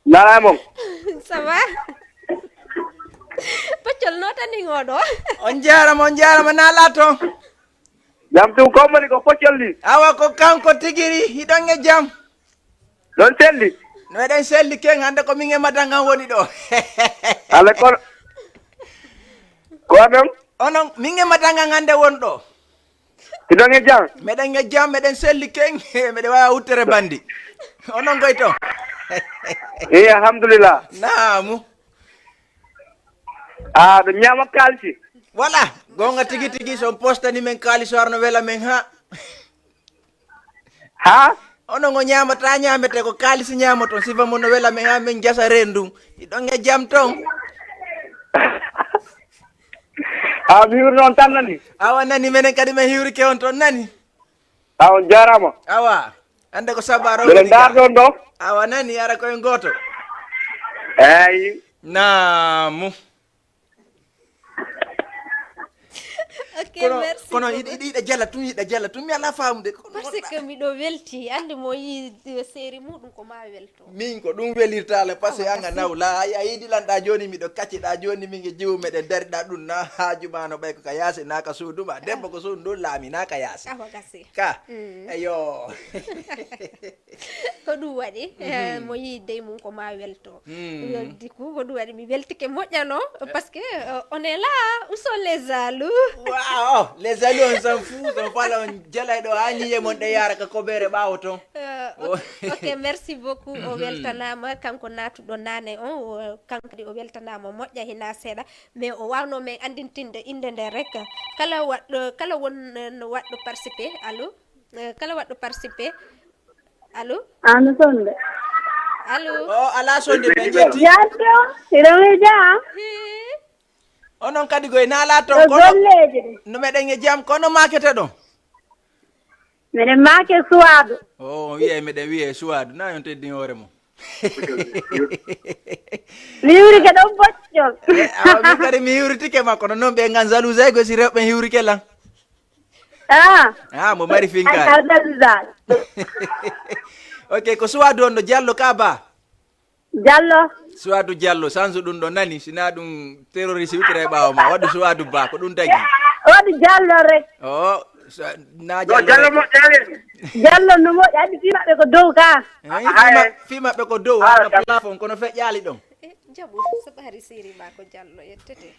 Nana mon? Ça va? Poccol notani ngoɗo. On jarama, on jarama, na lato. Jam tum, ko moni ko Poccol ni? Awa, ko kanko tigiri, hiɗon e jam. Ɗon selli? No eɗen selli ken, hande ko min e madangan woni ɗo. Ala kono. Ko amen? Onon, min e madangan hande won ɗo. Hiɗon e jam? Meɗen e jam, meɗen selli ken, meɗen wawa wuttere bandi. Onon goy to. Eyi, alhamdulillah. Naamu. A ɗo ñaama kalisi? Voilà, gonga tigi tigi, so on postani men kalis o arno wela men ha. Ha? Onon o ñamata, ñamete ko kalis ñamoton, sifa mo no wela men ha men jasa rendum. Hiɗon e jam ton. A mi hiwri noon tan nani? Awa nani, menen kadi men hiwrike on ton nani. A on jarama. Awa, ande ko sabaro Mbeɗa woni ka. Ndarɗon ɗo? Awa nani, ara koye goto. Eyi. Naamu. Ok, Kono merci kono beaucoup. iɗa iɗa- iɗa jala tum, iɗa jala tum, mi ala famude. Kono Parce que miɗo welti, andi mo yi série muɗum ko ma welto. Min ko ɗum welirtale, parce que Awa, anga merci. Nawla, ay a yiɗi lanɗa joni, miɗo kacciɗa joni, min e jiwu meɗen dariɗa ɗum, na haaju ma no ɓay ko ka yaasi, na ka suudu ma, debbo ko suudu ndun laami, na ka yaasi. Awa gasi. Ka Mm. Eyo. Ko ɗum waɗi eh, mo yi dey mum ko ma welto. Mm. Du coup, ko ɗum waɗi mi weltike moƴƴano, parce que euh, on est là, où sont les jaloux? Wow, les jaloux, on s'en fout, on fala on jalay ɗo, ha ñiye mon ɗe yara ka kobere ɓawo ton. Euh, Oh. Ok, ok, merci beaucoup. O weltanama kanko natuɗo nane on, o- kanko kadi o weltanama moƴƴa hina seeɗa, mais o wawno men andintinde inde nde rek. Kala waɗɗo, kala won no waɗɗo participer. Allo? Euh, kala waɗɗo participer. Allo? Ano sonde? Allo? O ala sonde, ɓe jetti. Jatto, hiɗon e jam? Hii. Onon kadi goy na ala ton Ɗo kono golleeji ɗi. No meɗen e jam, kono makete ɗon? Miɗen make Suwaadu. O wiye meɗen wiye Suwaadu, na yon teddin hoore mum. Mi hiwrike ɗon boccol. Awa min kadi mi hiwritike ma, kono noon ɓe ngan jalouse ay goy si rewɓe hiwrike lan. Ah, Ah, mo mari ay finkaari. kardal dal. Ok, ko Suwaadu on ɗo, Jallo ka ba? Jallo. Suwaadu Jallo, sansu ɗum ɗo nani, sina ɗum terroriste witira e ɓaawo ma, waɗu Suwaadu ba, ko ɗum tagi. Waɗu Jallo rek. O, sa- na No Jallo Jallo rek. Mo Jallo. Jallo no moƴƴi, andi fii maɓɓe ko dow ka. Eh, fii ma- fii maɓɓe ko dow, walla plafond, kono feƴƴaali ɗon. Eh, jaɓu, so ɓaari siri ma ko Jallo yettete.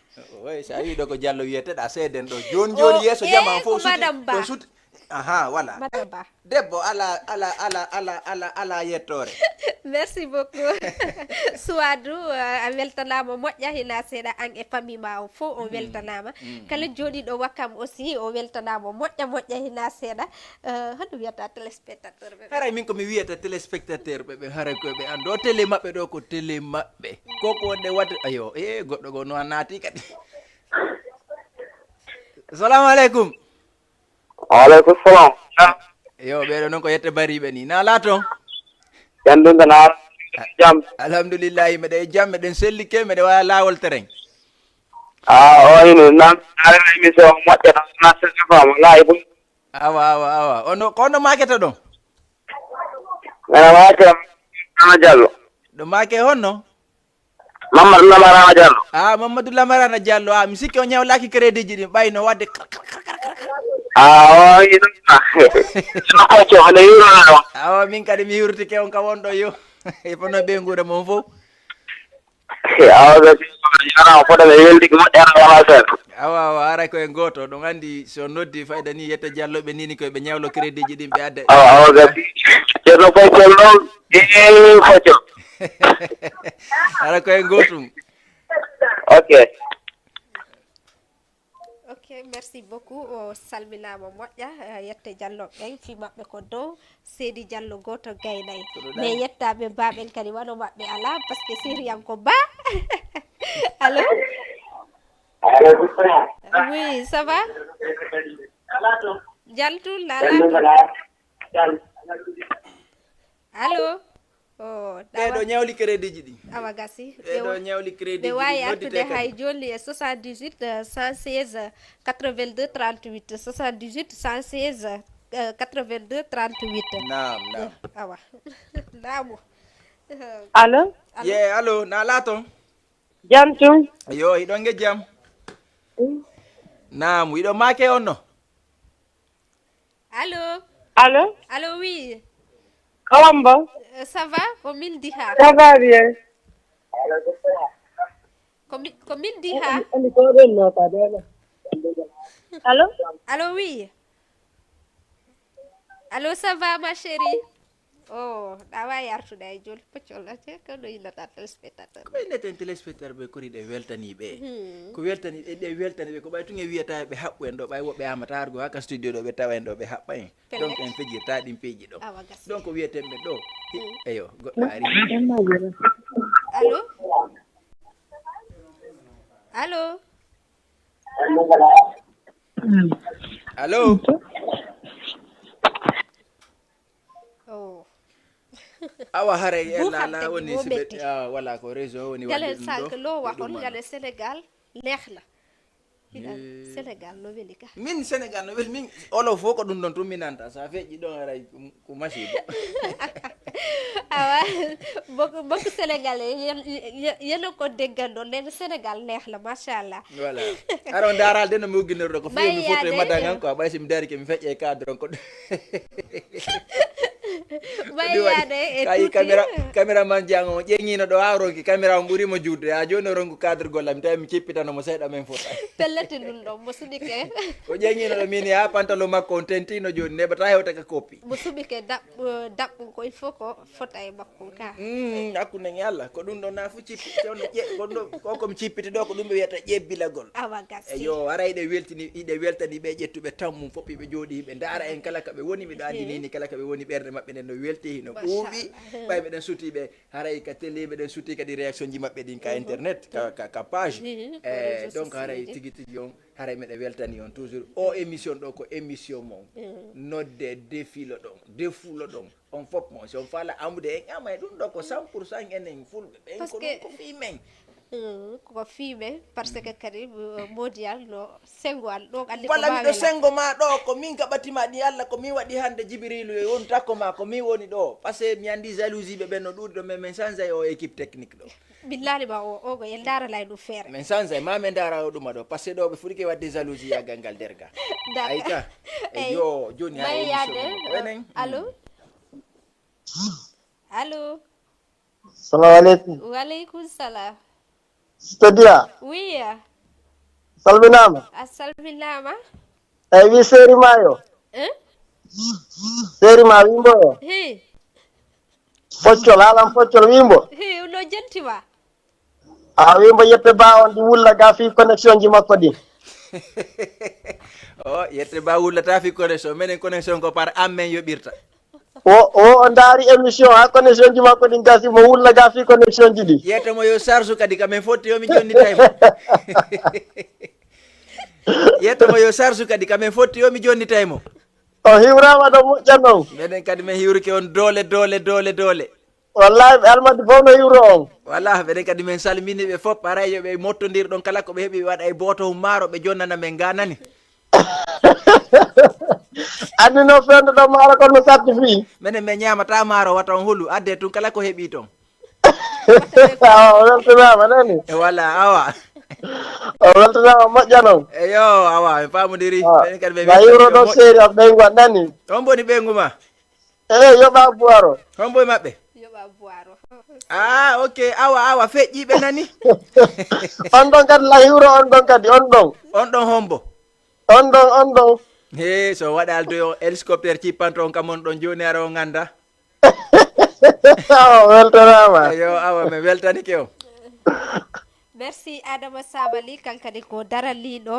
Oy, so a wii ɗo ko Jallo wiyeteɗa, seeden ɗo. Jooni jooni yeeso jama on fof suti. Ɗo suti. Aha, voilà. Madame Ba. Debbo ala ala ala ala ala ala yettoore. Merci beaucoup. Suwadu, euh, a weltanama moƴƴa hina seeɗa, an e famille ma o fof o weltanama. Kala joɗiɗo wakkam aussi o weltanama moƴƴa moƴƴa hina seeɗa. Euh, hono wiyata téléspectateur ɓe? Haray min ko mi wiyata téléspectateur ɓe, ɓe haray koye ɓe an ɗo télé maɓɓe ɗo ko télé maɓɓe. Koko wonde wadde ayo e goɗɗo go no a naati kadi. Salamu aleykum. Waaleykum salam. Yo ɓeɗo noon ko yette bariɓe ni na laato. Jandunde na jam. Alhamdulillahi, meɗen e jam, meɗen sellike, meɗen waya laawol terrain. A o hino nan. Arena émission moƴƴa tan na sese fama laay bum. Awa awa awa, ono ko honno makete ɗon? Mena wate. Ana Jallo. Ɗo make honno? Mamadou Lamarana Jallo. Ah, Mamadou Lamarana Jallo. Ah, mi sikki o ñawlaki crédit ji ɗin ɓayno wadde. A o hino. Sino ko hano yuro ɗon. Awa min kadi mi hiwritike on ka wonɗo yo. E fono ɓe nguura mon fof. Awa ɓe ana o fota ɓe weldi ko moƴƴa ana wala sen. Awa awa, ara ko en goto, ɗon andi so noddi fayda ni yetta Jallo ɓe nini koye ɓe ñawlo crédit ji ɗin ɓe adda. Awa awa ɓe. Ceerno Faysal noon. Ee Faysal. Ara ko en gotum. Ok. Ok, merci beaucoup. O salminama moƴƴa, eh, yette Jallo ɓen, fi maɓɓe ko dow, Seydi Jallo goto gaynay. Mais yettaɓe baɓen kadi wano maɓɓe ala, parce que sériyan ko ba. Allo? Oui, ça va? Jaltu lala. Allo? Oh, Ɓeɗo ñawli crédit ji ɗi. Awa gasi. Ɓeɗo ñawli crédit Ɓe ji wawi ɗi, noddite artude kadi. Hay joni e soixante-dix-huit, euh, cent seize, quatre-vingt-deux, trente-huit, soixante-dix-huit, cent seize, eh, quatre-vingt-deux trente-huit. Naam, naam. Awa. Naamu. Allo? Allo? Ye, allo, na laato? Jam tun? Yo, hiɗon ge jam? Mm. Naam, hiɗon maake on no? Allo? Allo? Allo, oui. Ko hombo? Eh, ça va? Ko min Diha. Ça va bien. Ko mi, ko min Diha. Allo? Allo, oui. Allo, ça va, ma chérie? Oh, ɗa waawi artude e joli poccol, ate ko no innata téléspectateur. Ko inneten téléspectateur ɓe kori ɗe weltanii ɓe. Hmm. Ko weltani, e ɗe weltani ɓe, ko ɓay tun e wiyata ɓe haɓɓu en ɗo, ɓay woɓɓe amata argo haa ka studio ɗo ɓe tawa en ɗo ɓe haɓɓa en. Pellet. Donc en fijirta ɗin piiji ɗo. Awa, gasi. Donc wiyeten ɓe ɗo. Hmm. Eyo, goɗɗo ari. Allo? Allo? Allo? Oh. Awa haray en Buuxante lala bi woni moo si ɓe metti. Ah, voilà ko réseau woni Jalen wadde ɗum ɗo. Sànq loo E waxoon ɗum nga ne Sénégal neex na. Hiɗa Eh. Sénégal no weli ka. Min Sénégal no weli min olof fof ko ɗum ɗon tun mi nanta sa feƴƴi ɗon haray ko, ko masibo. Awa mbokk mbokk sénégalais yéen yéen a ko déggandoo nee na Sénégal neex la macha allah. Voilà. Aɗa on daaraade no mi ugginirɗo ko fiyo mi foto e madangan quoi ɓay si mi daari ke mi feƴƴa e cadre on ko ɓay yaade e kayi tuuti. Caméra caméraman jango o ƴeŋino ɗo ha ronki caméra on ɓurimo juutde ha joni o ronku cadre golla mi tawi mi cippitano mo seeɗa men fota. Pellete ɗum ɗo mo suɓike. O ƴeŋino ɗo mini ha pantalon makko on tentino joni neɓata hewta ka koppi. Mo suɓike daɓɓo daɓɓo ko il faut ko fota e makko ka. Mm, hakkunde e Allah ko ɗum ɗo na fu cippi tewno ƴe ko ɗum ɗo ko komi cippiti ɗo ko ɗum ɓe wiyata ƴebbilagol. Awa gasi. Eyo ara iɗe weltini iɗe weltani ɓe ƴettuɓe tammum fof iɓe jooɗi iɓe ndaara en kala ka ɓe woni miɗo andini ni kala ka ɓe woni ɓernde maɓɓe nden no welti hino ɓuuɓi. Ɓay meɗen suti ɓe haray ka télé meɗen suti kadi réaction ji maɓɓe ɗin ka internet ka, ka, ka page. E donc haray tigi tigi on haray meɗen weltani on toujours o émission ɗo ko émission mon nodde defilo ɗon defulo ɗon. On fof mo si on faala amude en ƴama e ɗum ɗo ko cent pour cent enen fulɓe ɓen ko ɗum ko fii men. Ko fii men par ce que kadi modial no sengo an ɗo andi ko wala miɗo sengo ma ɗo ko min kaɓatima ɗi allah ko min waɗi hannde jibirilu e won takko ma ko min woni ɗo par ce que mi andi jalousie ɓe ɓen no ɗuuɗi ɗo mais min change o équipe technique ɗo. Min laalima o ogo en ndaarala e ɗum feere min change ma min ndaara o ɗuma ɗo par ce que ɗo ɓe foti ke waɗde jalousie yagal ngal derga. Ayka. Eyo joni ha émission enen. Allo. Allo. Salamu aleykum. Waleykum salam. Sister Dia. Oui. Salminama. A salminama. Eyi wi seeri ma yo. Hein? Seeri ma wimbo yo. Hi. Poccol halan poccol wimbo. Hi no jenti ma. A wimbo yette ba on ɗi wulla ga fi connexion ji makko ɗin. O yette ba wullata fi connexion menen connexion ko par amen yoɓirta. O o o ndaari émission ha connexion ji makko ɗin gasi mo wulla ga fi connexion ji ɗi. Yetto mo yo charge kadi kamen fotti yomi jonnitay mo. Yetto mo yo charge kadi kamen fotti yomi jonnitay mo. O hiwrama ɗo moƴƴa non. Menen kadi men hiwrike on doole doole doole doole. Wallahi ɓe almadi fof no hiwro on. Wala menen kadi men salmini ɓe fof paray yoɓe mottodir ɗon kala ko ɓe heɓi ɓe waɗa e booto hum maaro ɓe jonnana men ganani. Anndi noon fewndo ɗo maaro kon no satti fii. Menen min ñaamata maaro wata on hulu adde tun kala ko heɓi ton. Awa o weltanaama nani. E wala awa. O weltanaama moƴƴa noon. Eyo awa mi faamodiri. Menen kadi ɓe ma hiwro ɗo seeri of ɓeygu an nani. On boni ɓeygu ma. Eyi yoɓa buwaro. Hombo e maɓɓe? Yoɓa buwaro. Ah ok awa awa feƴƴiɓe nani. On ɗon kadi la hiwro on ɗon kadi on ɗon. On ɗon hombo? On ɗon on ɗon. He so waɗa aldoyo hélicoptère cippanto on kam on ɗon joni ara o ganda. Awa weltanama. Eyo awa mi weltanike o. Merci adama sabali kankadi ko daraliɗo.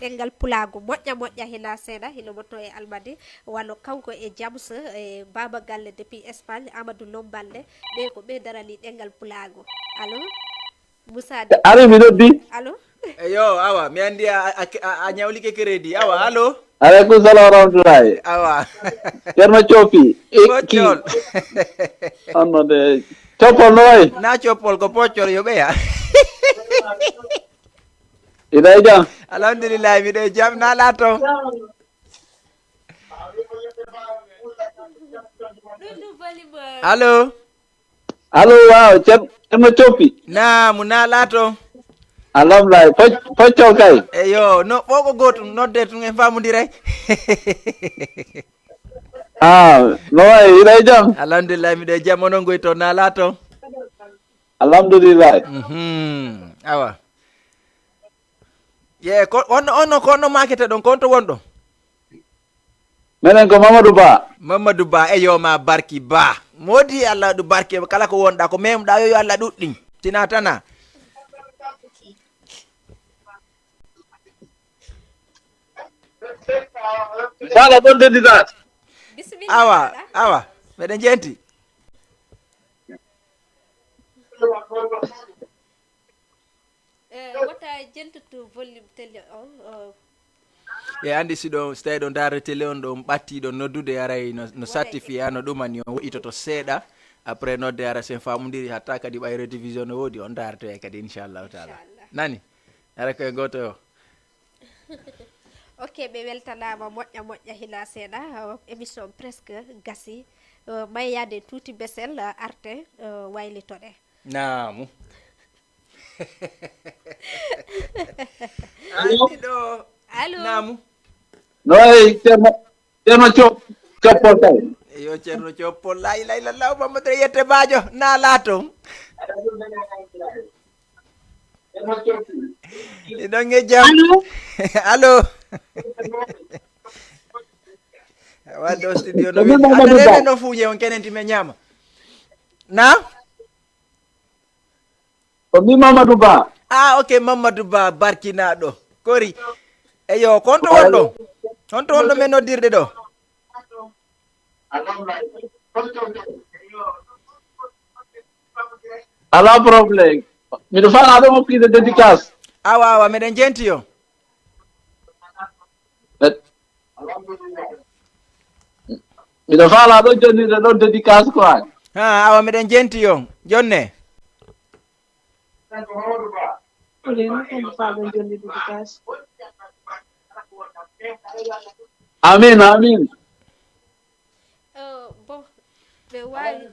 Ɗengal pulaagu moƴƴa moƴƴa hina seeɗa hino motto e almadi. Wano kanko e jams e baba galle depuis espagne amadou lomballe. Ɓe ko ɓe darali ɗengal pulaagu. Allo. Moussa de ari mi noddi. Allo. Eyo awa mi andi a ñawlike crédit awa allo. Aleykum salam wa rahmatullahi. Awa. Ceerno coppi. Poccol. Onno de coppol no wayi? Na coppol ko poccol yo ɓeya. Ina e jam? Alhamdulillahi miɗo e jam na laato. Allo? Allo, waaw, Cer-, Cerno Coppi. Naamu, na laato. Alhamdulillah, poc-, poccol kay. Eyo, no, ɓogo gootum, nodde tun en faamondiray. Ah, no wayi, hiɗa e jam? Alhamdulillah, miɗo e jam, onon goy toon, na laato. Alhamdulillah. Mhm, awa. Ye, ko, on, on, ko onno maakete ɗon, ko on to wonɗo? Menen ko Mamadou Ba. Mamadou Ba, eyo ma barki Ba. Moodi Allah ɗu barki, kala ko wonɗa, ko memɗa, yo, yo Allah ɗuɗɗin. Tina tana. Bala ɗon dendiɗa. Bisimilla. Awa, awa. Meɗen jenti. Eh, wota jentutu volume télé on, oh. E andi si ɗon, si tawi ɗon ndaara télé on ɗon ɓatti ɗon noddude, aray no, no Waɗay certifié, no ɗumani on woɗɗitoto seeɗa. Après nodde ara sen faamundiri hatta kadi ɓay rediffusion no woodi on ndaaratoya kadi inchallahu taala. Inchallah. Nani? Ara koye gooto o. Ok, ɓe weltanaama moƴƴa moƴƴa hina seeɗa. Uh, émission presque gasi. Uh, mayyaade tuuti besel, uh, arte, uh, waylitoɗe. Naamu. Allo? Allo? Naamu. No, eh, Ceerno, Ceerno Cop-, Coppol kay. Yo Ceerno Coppol, la ilaha illallah, Mamadou Yette Bajo, na laato. Iɗon e jam? Allo? Allo? Wadde o studio no Ko min weli. Mamadou Adana Ba. Men no fuuje on kenen ti men ñaama. Na? Ko mi Mamadou Ba. Ah, ok, Mamadou Ba, barkinaaɗo. Kori. Eyo, ko honto wonɗo? Honto wonɗo men noddirde ɗo? Alaa problème. Miɗo faala ɗo mo piide dédicace. Awa, awa, meɗen jenti yo. Met-, miɗo faala ɗo jonnirde ɗon dédicace quoi. Ha, awa, meɗen jenti yo. Jonne. Amin, amin. Oh, bon, ɓe waawi,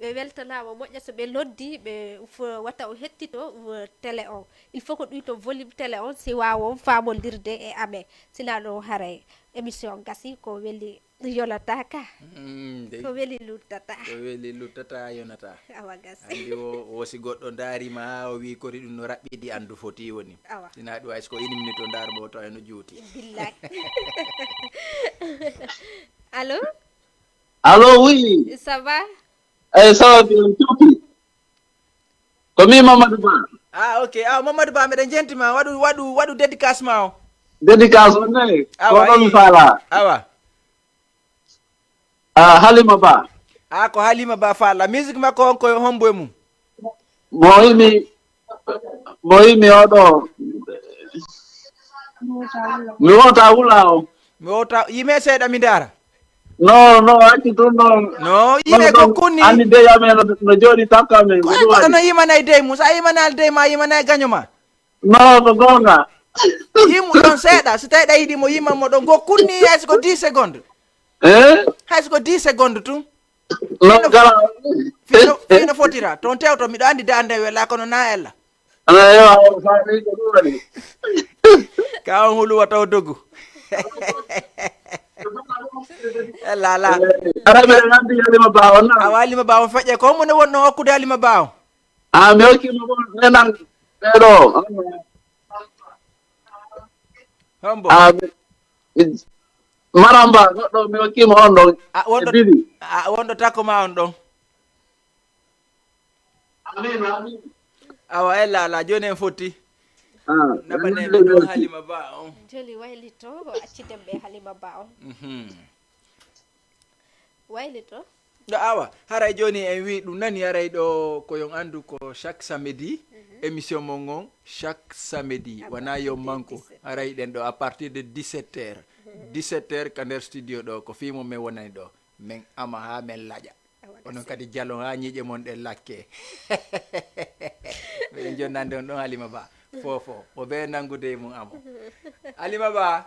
ɓe weltanaama moƴƴa so ɓe noddi, ɓe fo-, wata o hettito, uh, télé on. Il faut ko ɗuyto volume télé on, si waawa on faamondirde e amen. Sinaa ɗon haray émission gasi ko weli yonata ka. Mm, dey. Ko weli luttata. Ko weli luttata, yonata. Awa gasi. Andi o, o si goɗɗo ndaari ma, o wi kori ɗum no raɓɓiɗi, andu foti woni. Awa. Sinaa ɗum hay so ko inimni to ndaar mo to no juuti. Billahi. Allo? Allo, oui. Ça va? Eh, ça va bien, Coppi. Ko mi Mamadou Ba. Ah, ok. Ah, Mamadou Ba, meɗen jenti ma. Waɗu, waɗu, waɗu dédicace ma o. Dédicace on ne? Awa, ko ɗon mi faala. Awa. Ah, Halima Ba. Ah, ko Halima Ba faala. Musique makko on ko hombo e mum? Mo yimi, mo yimi oɗo. Mi wota wula o. Mi wota, yime seeɗa mi ndaara. No, no, acci ɗum ɗon. No, yine ko kunni. Anndi dey amen no, no jooɗi takko amen. Ko kono no yimanay dey mum. Sa yimanay dey ma, yimanay gaño ma. No, ko goonga. Yimu ɗon seeɗa. So tawi ɗa yiɗi mo yiman mo ɗon. Ko kunni hay so ko dix secondes. Eh? Hay so ko dix secondes tun. No, fino, kala. Fino, fino fotira. Ton tewto, miɗo anndi dande wela kono na ella. Ana yo, awa, faami ko ɗum woni. Ka on huluwa taw dogu. Ella, ala. Ara ɓe nandi Halima Ba on na. Awa Halima Ba on feƴƴe. Ko mo ne wonno hokkude Halima Ba on? Ah, mi hokki mo ɗum nenan ɓeɗo. Hombo? Ah, mi, mi, Maramba, goɗɗo mi hokki mo on ɗon. Ah, wonɗo, e Bibi. Ah, wonɗo takko ma on ɗon. Amin, amin. Awa, ella, ala, jooni en fotti. Ah, naɓanen amin, ɗon amin. Halima Ba on. Joli waylito, acci demɓe Halima Ba on. Mhm. Waylito. Ɗo awa, haray jooni en wi ɗum nani haray ɗo ko yon anndu ko chaque samedi, mhm, émission mon on chaque samedi, à partir de dix-sept heures. Wona yon manku, haray ɗen ɗo à partir de dix-sept heures. Mhm. Dix-sept heures ka nder studio ɗo, ko fii mo men wonani ɗo. Men ama haa men laƴa. Awa, onon gasi. Kadi jalon haa ñiiƴe mon ɗen lakke. Miɗen jonnande on ɗon Halima Ba. Fofo, o be nanngude e mum amo. Halima Ba.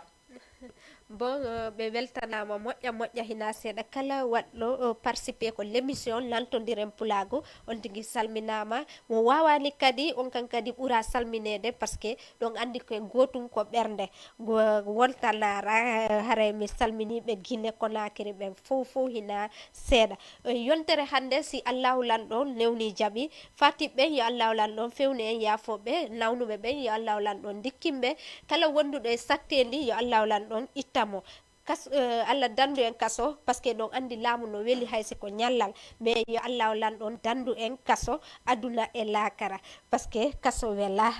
Bon, eh, ɓe weltanaama moƴƴa moƴƴa hina seeɗa kala waɗɗo, eh, participer ko l'émission Nantondiren Pulaagu. On tigi salminaama. Mo waawaani kadi, on kan kadi ɓura salmineede, parce que ɗon anndi ko gootum ko ɓernde. Go-, wontanaara, eh, haray mi salminii ɓe Guinée Conakry ɓen fow fow hina seeɗa. Eh, yontere hannde, si Allahu Lanɗo newni jaɓi, faatiɓe ɓen, yo Allahu Lanɗo fewnu en, yaafooɓe nawnuɓe ɓen, yo Allahu Lanɗo ndikkinɓe. Kala wonduɗo e satteendi, yo Allahu Lanɗo itta mo. Kas-, eh, Allah dandu en kaso, parce que ɗon anndi laamu no weli hay si ko ñallal. Mais yo Allahu Lanɗo dandu en kaso, aduna e laakara. Parce que kaso wela.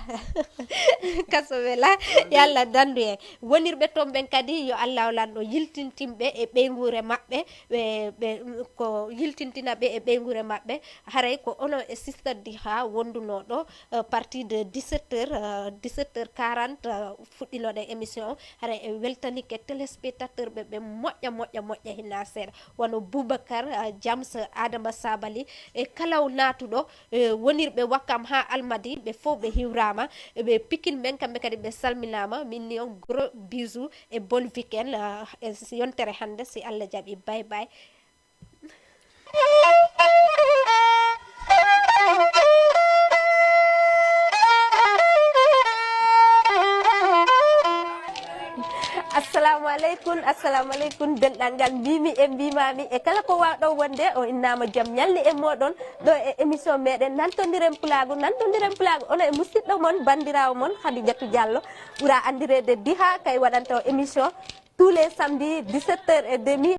Kaso wela, yo Allah dandu en. Wonirɓe toon ɓen kadi, yo Allahu Lanɗo yiltintinɓe e ɓeynguure maɓɓe, ɓe, ɓe, ko yiltintina ɓe e ɓeynguure maɓɓe. Haray ko onon e Sister Diha wondunoo ɗo, eh, partir de dix-sept heures, eh, dix-sept heures quarante, eh, fuɗɗinoɗen émission o. Haray en weltanike téléspectateur ɓe, ɓe moƴƴa, moƴƴa, moƴƴa hina seeɗa. Wano Boubacar, eh, James, Adama Sabali, e kala o naatuɗo, eh, wonirɓe Wakam haa Almadi, ɓe fow ɓe hiwraama, e ɓe Pikine ɓen kamɓe kadi ɓe salminaama. Min ni on gros bisous et bon week-end, eh, e yontere hannde si Allah jaɓi. Bye bye. Assalamu aleykum, assalamu aleykum, denɗal ngal mbimi e mbimami e kala ko wawɗo wonde, o innama joom ñalli e moɗon ɗo e émission meɗen Nantondiren Pulaagu, Nantondiren Pulaagu, ono e musidɗo mon, bandirawo mon Khadijatou Diallo, ɓura andirede Diha, kay waɗanta o émission tous les samedis dix-sept heures et demie.